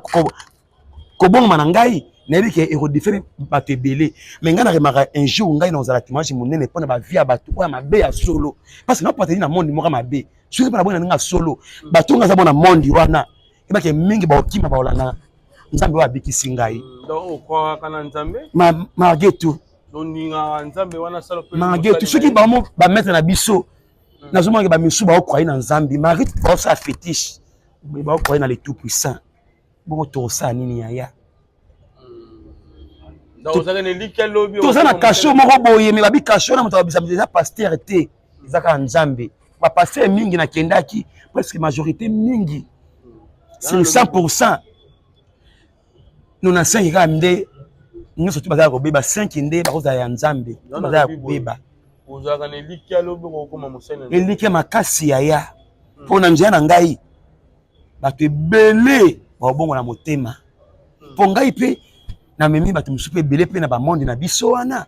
kobongama na ngai. Nayebi ke ekodifere bato ebele, mais ngai naremarka un jour ngai nakozala témoignage monene mpona bavie ya bato oyo ya mabe ya solo, parce que napateli na monde moko ya mabe. Soki mpe nabongi na ndenge ya solo, bato ngai aza bona monde wana ebake mingi baokima baolanda Nzambe oyo abikisi ngai. Malgré tout, malgré tout, soki bango bamaître na biso, nazomona bamisu baokroye na Nzambe, malgré tout baosala fétiche, baokroye na le tout puissant. Bongo tokosala nini, yaya? Toza na cachot moko boye, mais babi cachot na moto abisa eza pasteur te, eza kaka Nzambe. Bapasteur mingi nakendaki, presque majorité mingi sur 100%, 95 kaka nde nyonso tu bazala kobeba, 5 nde bakozala ya Nzambe, bazala kobeba. Ozalaka na elikya lobi okokoma mosali? Elikya makasi, yaya, mpo na nzela na ngai bato ebele bakobongola motema, mpo ngai mpe namemi bato mosusu mpe ebele mpe na bamonde na biso wana.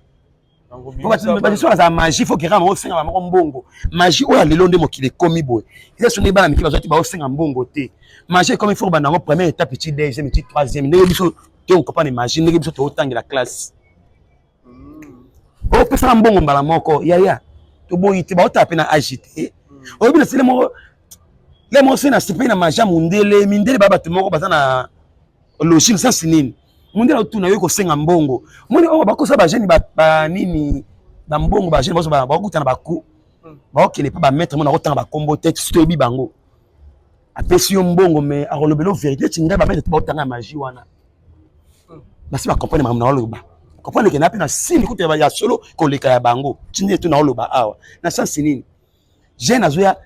Bato mosusu bazala magie, faut kera baosenga bamoko mbongo. Magie oyo ya lelo nde mokili ekomi boye, eza so nde bana mike bazwa te, baosenga mbongo te. Magie ekomi, faut kobanda yango première étape ti deuxième ti troisième, ndenge biso tokopane magie, ndenge biso tootangela classe. Opesaka mbongo mbala moko, yaya, toboyi te, baotala mpe na age te. Oyebi, na sele moko le moko se na sepeli na magie ya mondele. Mindele baa bato moko baza na logique. Sasi nini mondele otuna yo kosenga mbongo? Moni oyo bakosa bajeune banini bambongo, bajeune bazo bakutana baku baokende mpe bamaître mo nakotanga bakombo te, soki toyebi bango. Apesi yo mbongo, mais akolobela yo vérité ti ngai bamaître te baotanga ya magie wana, basi bacomprendre makambo na oloba, comprendre ke na mpe na sini kutu ya solo koleka ya bango. Ti nde to na oloba awa na sansi nini, jeune azoya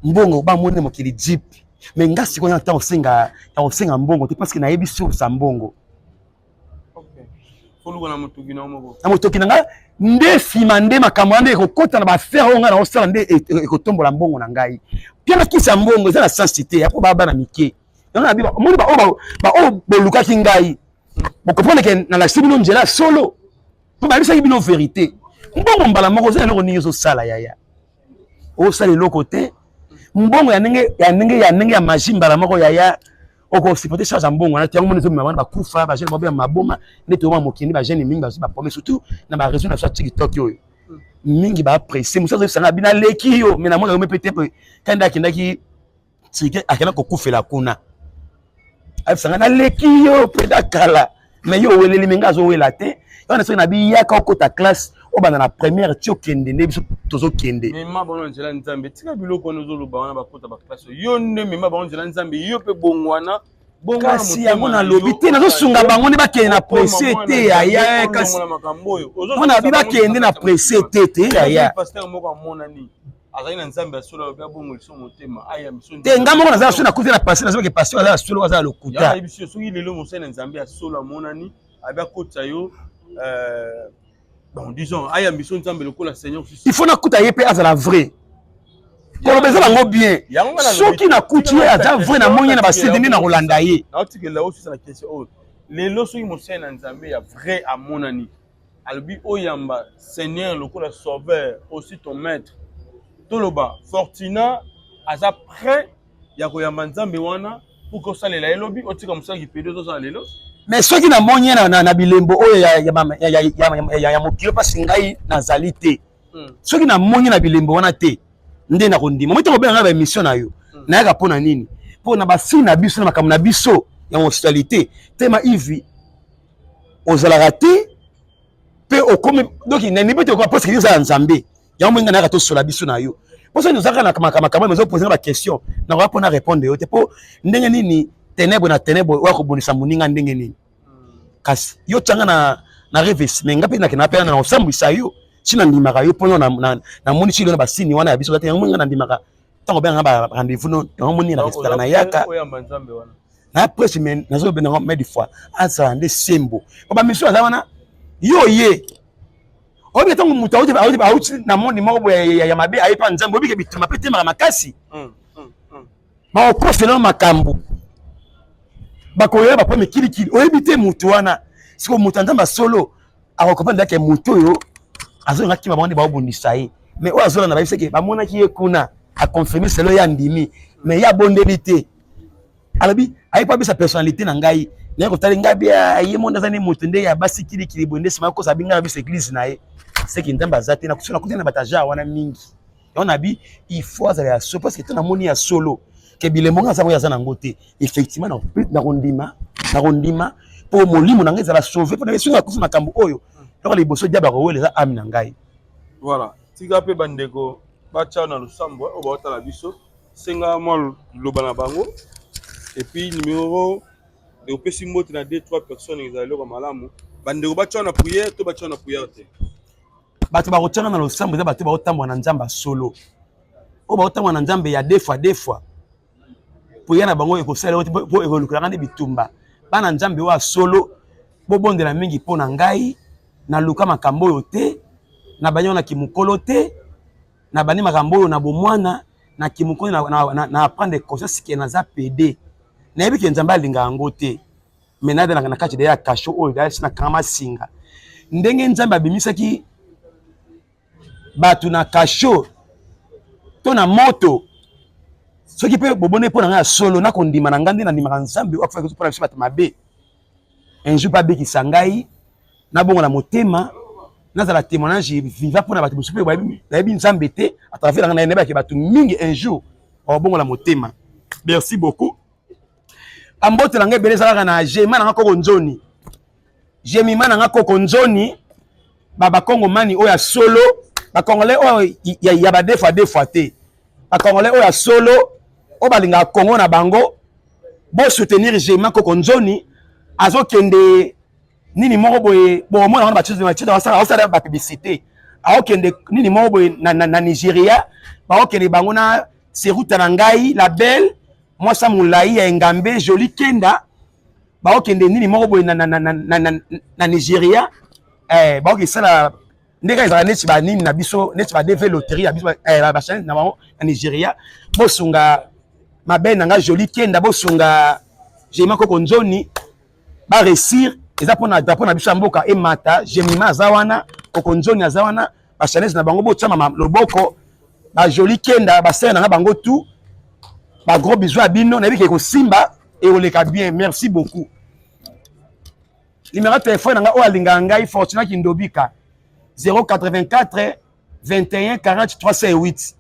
mbongo, bamoni mokili jeep, mais nga sikoyo na ntango osenga ya kosenga mbongo te, parce que nayebi source ya mbongo. Oluka na motoki na moko. Na motoki na nga nde nsima nde makambo wana nde ekokɔta na baaffaire oyo ngai naosala, nde ekotombola mbongo na ngai. Mpe nakisa mbongo eza na sensi te ya mpo baa bana mike. Yango na omoni baoyo bolukaki ngai, bocomprendre ke nalakisi bino nzela ya solo, mpo bayebisaki bino vérité. Mbongo mbala moko oza eloko nini ozosala, yaya? Osala eloko te. Mbongo ya ndenge ya ndenge ya ndenge ya magie mbala moko, yaya, okosupporte charge ya mbongo wana te. Yango moni ezomema wana bakufa, bajeune babeya maboma nde toyoma mokili. Bajeune mingi bazwi baproblème, surtout na baréseau na biso ya TikTok oyo, mingi bapresse. Mosu azoyebisanga bino aleki yo, mais namona yo mpe te. Kandi akendaki Turquie, akenda kokufela kuna, ayebisanga naleki yo mpenza kala, mais yo oweleli, me nga azowela te. Wana soki nabi yaka okota classe, obanda na première ti okende nde biso tozokende. Mema bango na nzela Nzambe. Tika biloko wana ozoloba wana, bakota baklasse. Yo nde mema bango nzela Nzambe, yo mpe bongwana. Kasi yango nalobi te, nazosunga bango nde bakende na presse te, yaya. Kasi mpona bi bakende na presse te te, yaya. Pasteur moko amonani azali na Nzambe ya solo, alobi abongo liso motema, aya miso. Te, nga moko naza so nakuti na pasteur, nazobake pasteur aza ya solo, aza ya lokuta. Ayebi biso soki lelo mosali na Nzambe ya solo amonani, abi akotisa yo, bon, disons ayambi biso Nzambe lokola Seigneur. Il faut nakuta ye mpe azala vrai. Koloba eza bango bien. Soki nakuti ye aza vrai, namoni ye na basede nde nakolanda ye. Naotikela osisa na question oyo: lelo soki mosali na Nzambe ya vrai amonani, alobi oyamba Seigneur lokola sauveur, aussi ton maître, toloba Fortuna aza prêt ya koyamba Nzambe wana pour que osalela ye lobi, otika mosala kipedi ozosala lelo? Mais soki namoni ye na bilembo oyo ya mokili, mpasi ngai nazali te. Soki namoni na bilembo wana te, nde nakondima. Moi ntango obenga ngai baémission na yo, nayaka mpo na nini? Mpo na bafille na biso, na makambo na biso ya homosexualité. Tema ivi ozalaka te mpe okomi, donc nani mpe te okoma, parce que yo oza ya Nzambe. Yango moi ngai nayaka tosola biso na yo, mpo soki tozalaka na makambo ezopose nga baquestion, nakoka mpona répondre yo te. Mpo ndenge nini ténèbre na ténèbre oyo akobonisa moninga ndenge nini? Kasi yo tianga na rêve, mais nga mpe nakenda mpe na kosambwisa yo si nandimaka yo, mpona namoni si na basini wana ya biso te. Yango moi nga nandimaka ntango obenganga ba rendez-vous no, yango moni na respectaka, nayaka na presse, mais nazobenda ngo. Mais des fois azala nde sembo, po bamisio aza wana. Yo ye oyebi, ntango moto auti na monde moko boye ya mabe, aye mpa Nzambe, oyebike bitumba mpe temaka makasi, bakokosela makambo, bakoya bapo mikilikili, oyebi te motu wana. Siko moto ya Nzambe solo akocomprendre ke motu oyo azolinga kima bango nde baobundisa ye, mais oyo azolanda bayebisi ke bamonaki ye kuna, aconfirme selo ye andimi, mais ye abondeli te. Alobi aye po abisa personnalité na ngai, naye kotali ngai bia ye monde aza nde moto nde ya basi kilikili boye, nde nsima akosa abi ngai na biso église na ye, seki Nzambe aza te. Nakuti na bato aja wana mingi. Yango na bi il faut azala ya solo, parce que to namoni ya solo ke bilembo ngai aza oyo aza nango te. Effectivement nakondima, nakondima mpo molimo na ngai ezala sauvé, mpo na soki nakufi, makambo oyo eloko liboso diable akowela eza âme na ngai. Voilà, tika mpe bandeko batya na losambo oyo baotala biso, senga mwa loba na bango, et puis numéro opesi mbote na deux trois personnes, ezala eloko malamu. Bandeko batya na prière to batya na prière te? Bato bakotyanga na losambo eza bato baotambola na Nzambe ya solo. Oyo baotangwa na Nzambe ya deux fois deux fois, prière na bango ekosala yango te, mpo ekolukelaka nde bitumba. Bana Nzambe oyo ya solo, bobondela mingi mpo na ngai. Naluka makambo oyo te, nabandi yango na kimokolo te, nabandi makambo oyo na bomwana. Na kimokolo na apprendre conscience ke naza pede. Nayebi ke Nzambe alingaka yango te, mais nazalaka na kati deya ya cachot oyo deya na kanga masinga. Ndenge Nzambe abimisaki bato na cachot to na moto, soki mpe boboni mpo na ngai ya solo, nakondima na ngai nde nandimaka Nzambe oyo akufaki mpo na biso bato mabe. Un jour mpe abikisa ngai, nabongola motema, nazala témoignage vivant mpo na bato mosusu mpe bayebi Nzambe te. À travers na ngai, nayebaki bato mingi un jour babongola motema. Merci beaucoup. Bambote na ngai ebele ezalaka na Jema na nga koko Nzoni, Jemima na nga koko Nzoni, bakongomani oyo ya solo, bacongolais oyo ya ba deux fois deux fois te, bacongolais oyo ya solo, oyo balingaka Kongo na bango. Bosoutenir Jema koko Nzoni, azokende nini moko boye, bomona wana basala bapublicité, aokende nini moko boye na Nigeria. Baokende bango na Seruta na ngai, la belle mwasa molai ya Engambe, Joli Kenda. Baokende nini moko boye na Nigeria, baokesala ndenge ezalaka neti banini na biso, neti ba DV loterie ya biso, bachaîne na bango na Nigeria. Bosunga mabe na nga Joli Kenda, bosunga Jema koko Nzoni baréussir. Eza mpona drapeau na biso ya mboka emata. Jemima aza wana, koko Nzoni aza wana, bachaîne na bango, botiama loboko. Bajoli Kenda, basere na nga, bango tout, bagros bisous ya bino. Nayebi ke kosimba, ekoleka bien. Merci beaucoup. Numéro ya telefone na ngai, oyo alingaka ngai, Fortuna Kindobika, 084 21 40 308.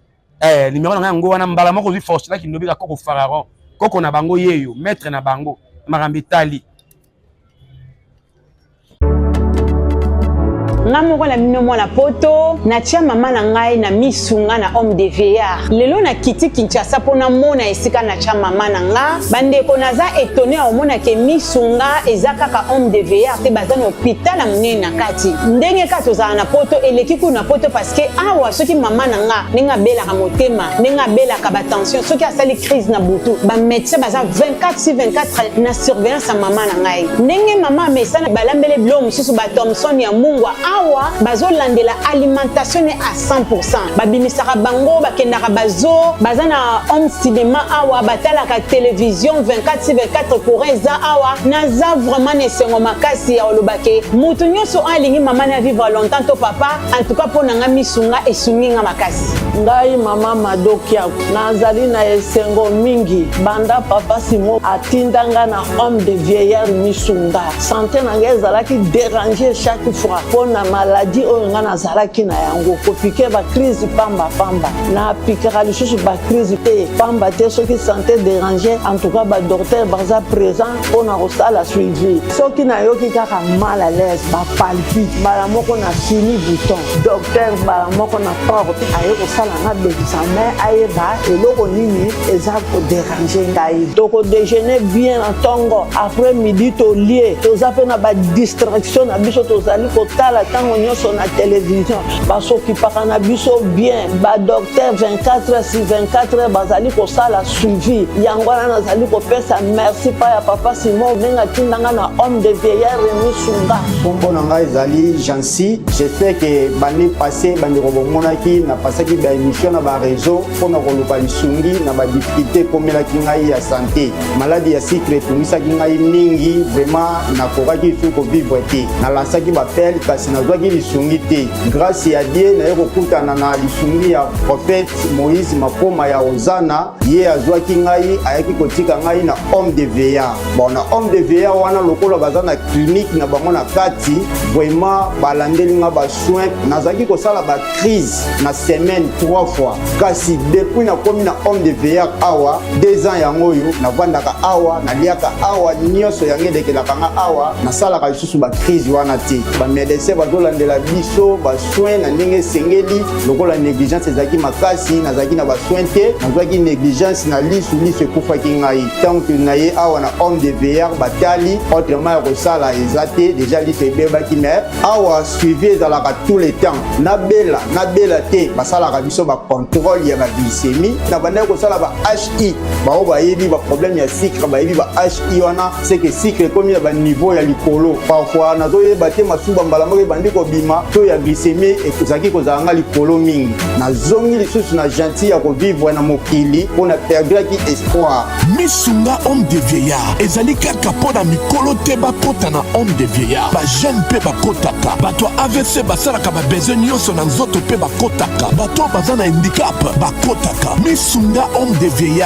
Numéro na ngai yango wana. Mbala moko ozwi Fortuna Kindobika, koko Pharaon, koko na bango yeyo, maître na bango, makambo etali. Nga moko na bino mwana poto, natia mama na ngai na misunga na home de vieillard. Lelo nakiti Kinshasa mpo namona esika natia mama na nga. Bandeko, naza étonné ya komona ke misunga eza kaka home de vieillard te, baza na hôpital ya monene na kati. Ndenge kaka tozala na poto, eleki kuna na poto, parce que awa soki mama na nga, ndenge abelaka motema, ndenge abelaka batension, soki asali crise na butu, bamédecin baza 24 sur 24 na surveillance ya mama na ngai. Ndenge mama amesana balambele biloko mosusu, bathomson ya mungwa, awa bazolandela alimentation ne à 100. Babimisaka bango, bakendaka bazo, baza na home cinéma awa, batalaka télévision 24 sur 24, courant eza awa. Naza vraiment na esengo makasi ya koloba ke motu nyonso oyo alingi mama na vivre longtemps to papa, en tout cas mpo na nga, misunga esungi nga makasi. Ngai mama Madokiaku, nazali na esengo mingi banda papa Simo atinda nga na home de vieillard Misunga. Santé na ngai ezalaki dérange chaque fois mpo na maladie oyo ngai nazalaki na yango, kopiquer bacrise pambapamba. Napikaka lisusu bacrise te, pamba te soki santé dérange, en tout cas badocteur baza présent mpo na kosala suivi. Soki nayoki kaka mal à l'aise, bapalpite, mbala moko na fini bouton, docteur mbala moko na porte aye kosala nga examen, ayeba eloko nini eza kodéranger ngai. Tokodéjeuner bien na ntongo, après midi tolie. Toza mpe na badistraction na biso, tozali kotala ntango nyonso na télévision. Basokipaka na biso bien, badocteur 24 heures sur 24 heures bazali kosala suivi. Yango wana nazali kopesa merci pa ya papa Simon, ndenge atindanga na home de vieillard Misunga. Nkombo na ngai ezali Jansi. J'espère ke bande passé, bandeko bomonaki napasaki baémission na baréseau mpona koluka lisungi na badifficulté ekomelaki ngai ya santé. Maladie ya sucre etungisaki ngai mingi, vraiment nakokaki lisusu kovivre te. Nalansaki baappel, kasi nazwaki lisungi te. Grâce ya Dieu, naye kokutana na lisungi ya prophète Moïse Makoma ya Ozana. Ye azwaki ngai, ayaki kotika ngai na home de vieillard. Bon, na home de vieillard wana, lokola baza na clinique na bango na kati, vraiment balandeli nga basoin. Nazalaki kosala bacrise na semaine trois fois, kasi depuis nakomi na home de vieillard awa, 2 ans yango oyo navandaka awa, naliaka awa, nyonso yango elekelaka nga awa, nasalaka lisusu bacrise wana te. Bamédecin ba Bazolandela biso basoin na ndenge esengeli. Lokola négligence ezalaki makasi, nazalaki na basoin te, nazwaki négligence na lisu, lisu ekufaki ngai. Ntango na ye awa na Home de Vieillard, batali autrement ya kosala eza te, déjà lisu ebebaki. Mais awa suivi ezalaka tout le temps. Nabela, nabela te, basalaka biso bacontrôle ya baglycémie. Na bandaki kosala ba hi, bao bayebi baproblème ya sucre, bayebi ba hi wana, c'est que sucre ekomi na baniveau ya likolo. Parfois nazoyeba te, masuba mbala moko ebandi kobima. To ya glycémie ezalaki kozala nga likolo mingi. Nazongi lisusu na gentil ya kovivre na mokili mpo na perdraki espoir. Misunga Home de Vieillard ezali kaka mpo na mikolo te. Bakota na Home de Vieillard, bajeune mpe bakotaka, bato ya AVC basalaka babesoin nyonso na nzoto mpe bakotaka, bato oyo baza na handicap bakotaka. Misunga Home de Vieillard.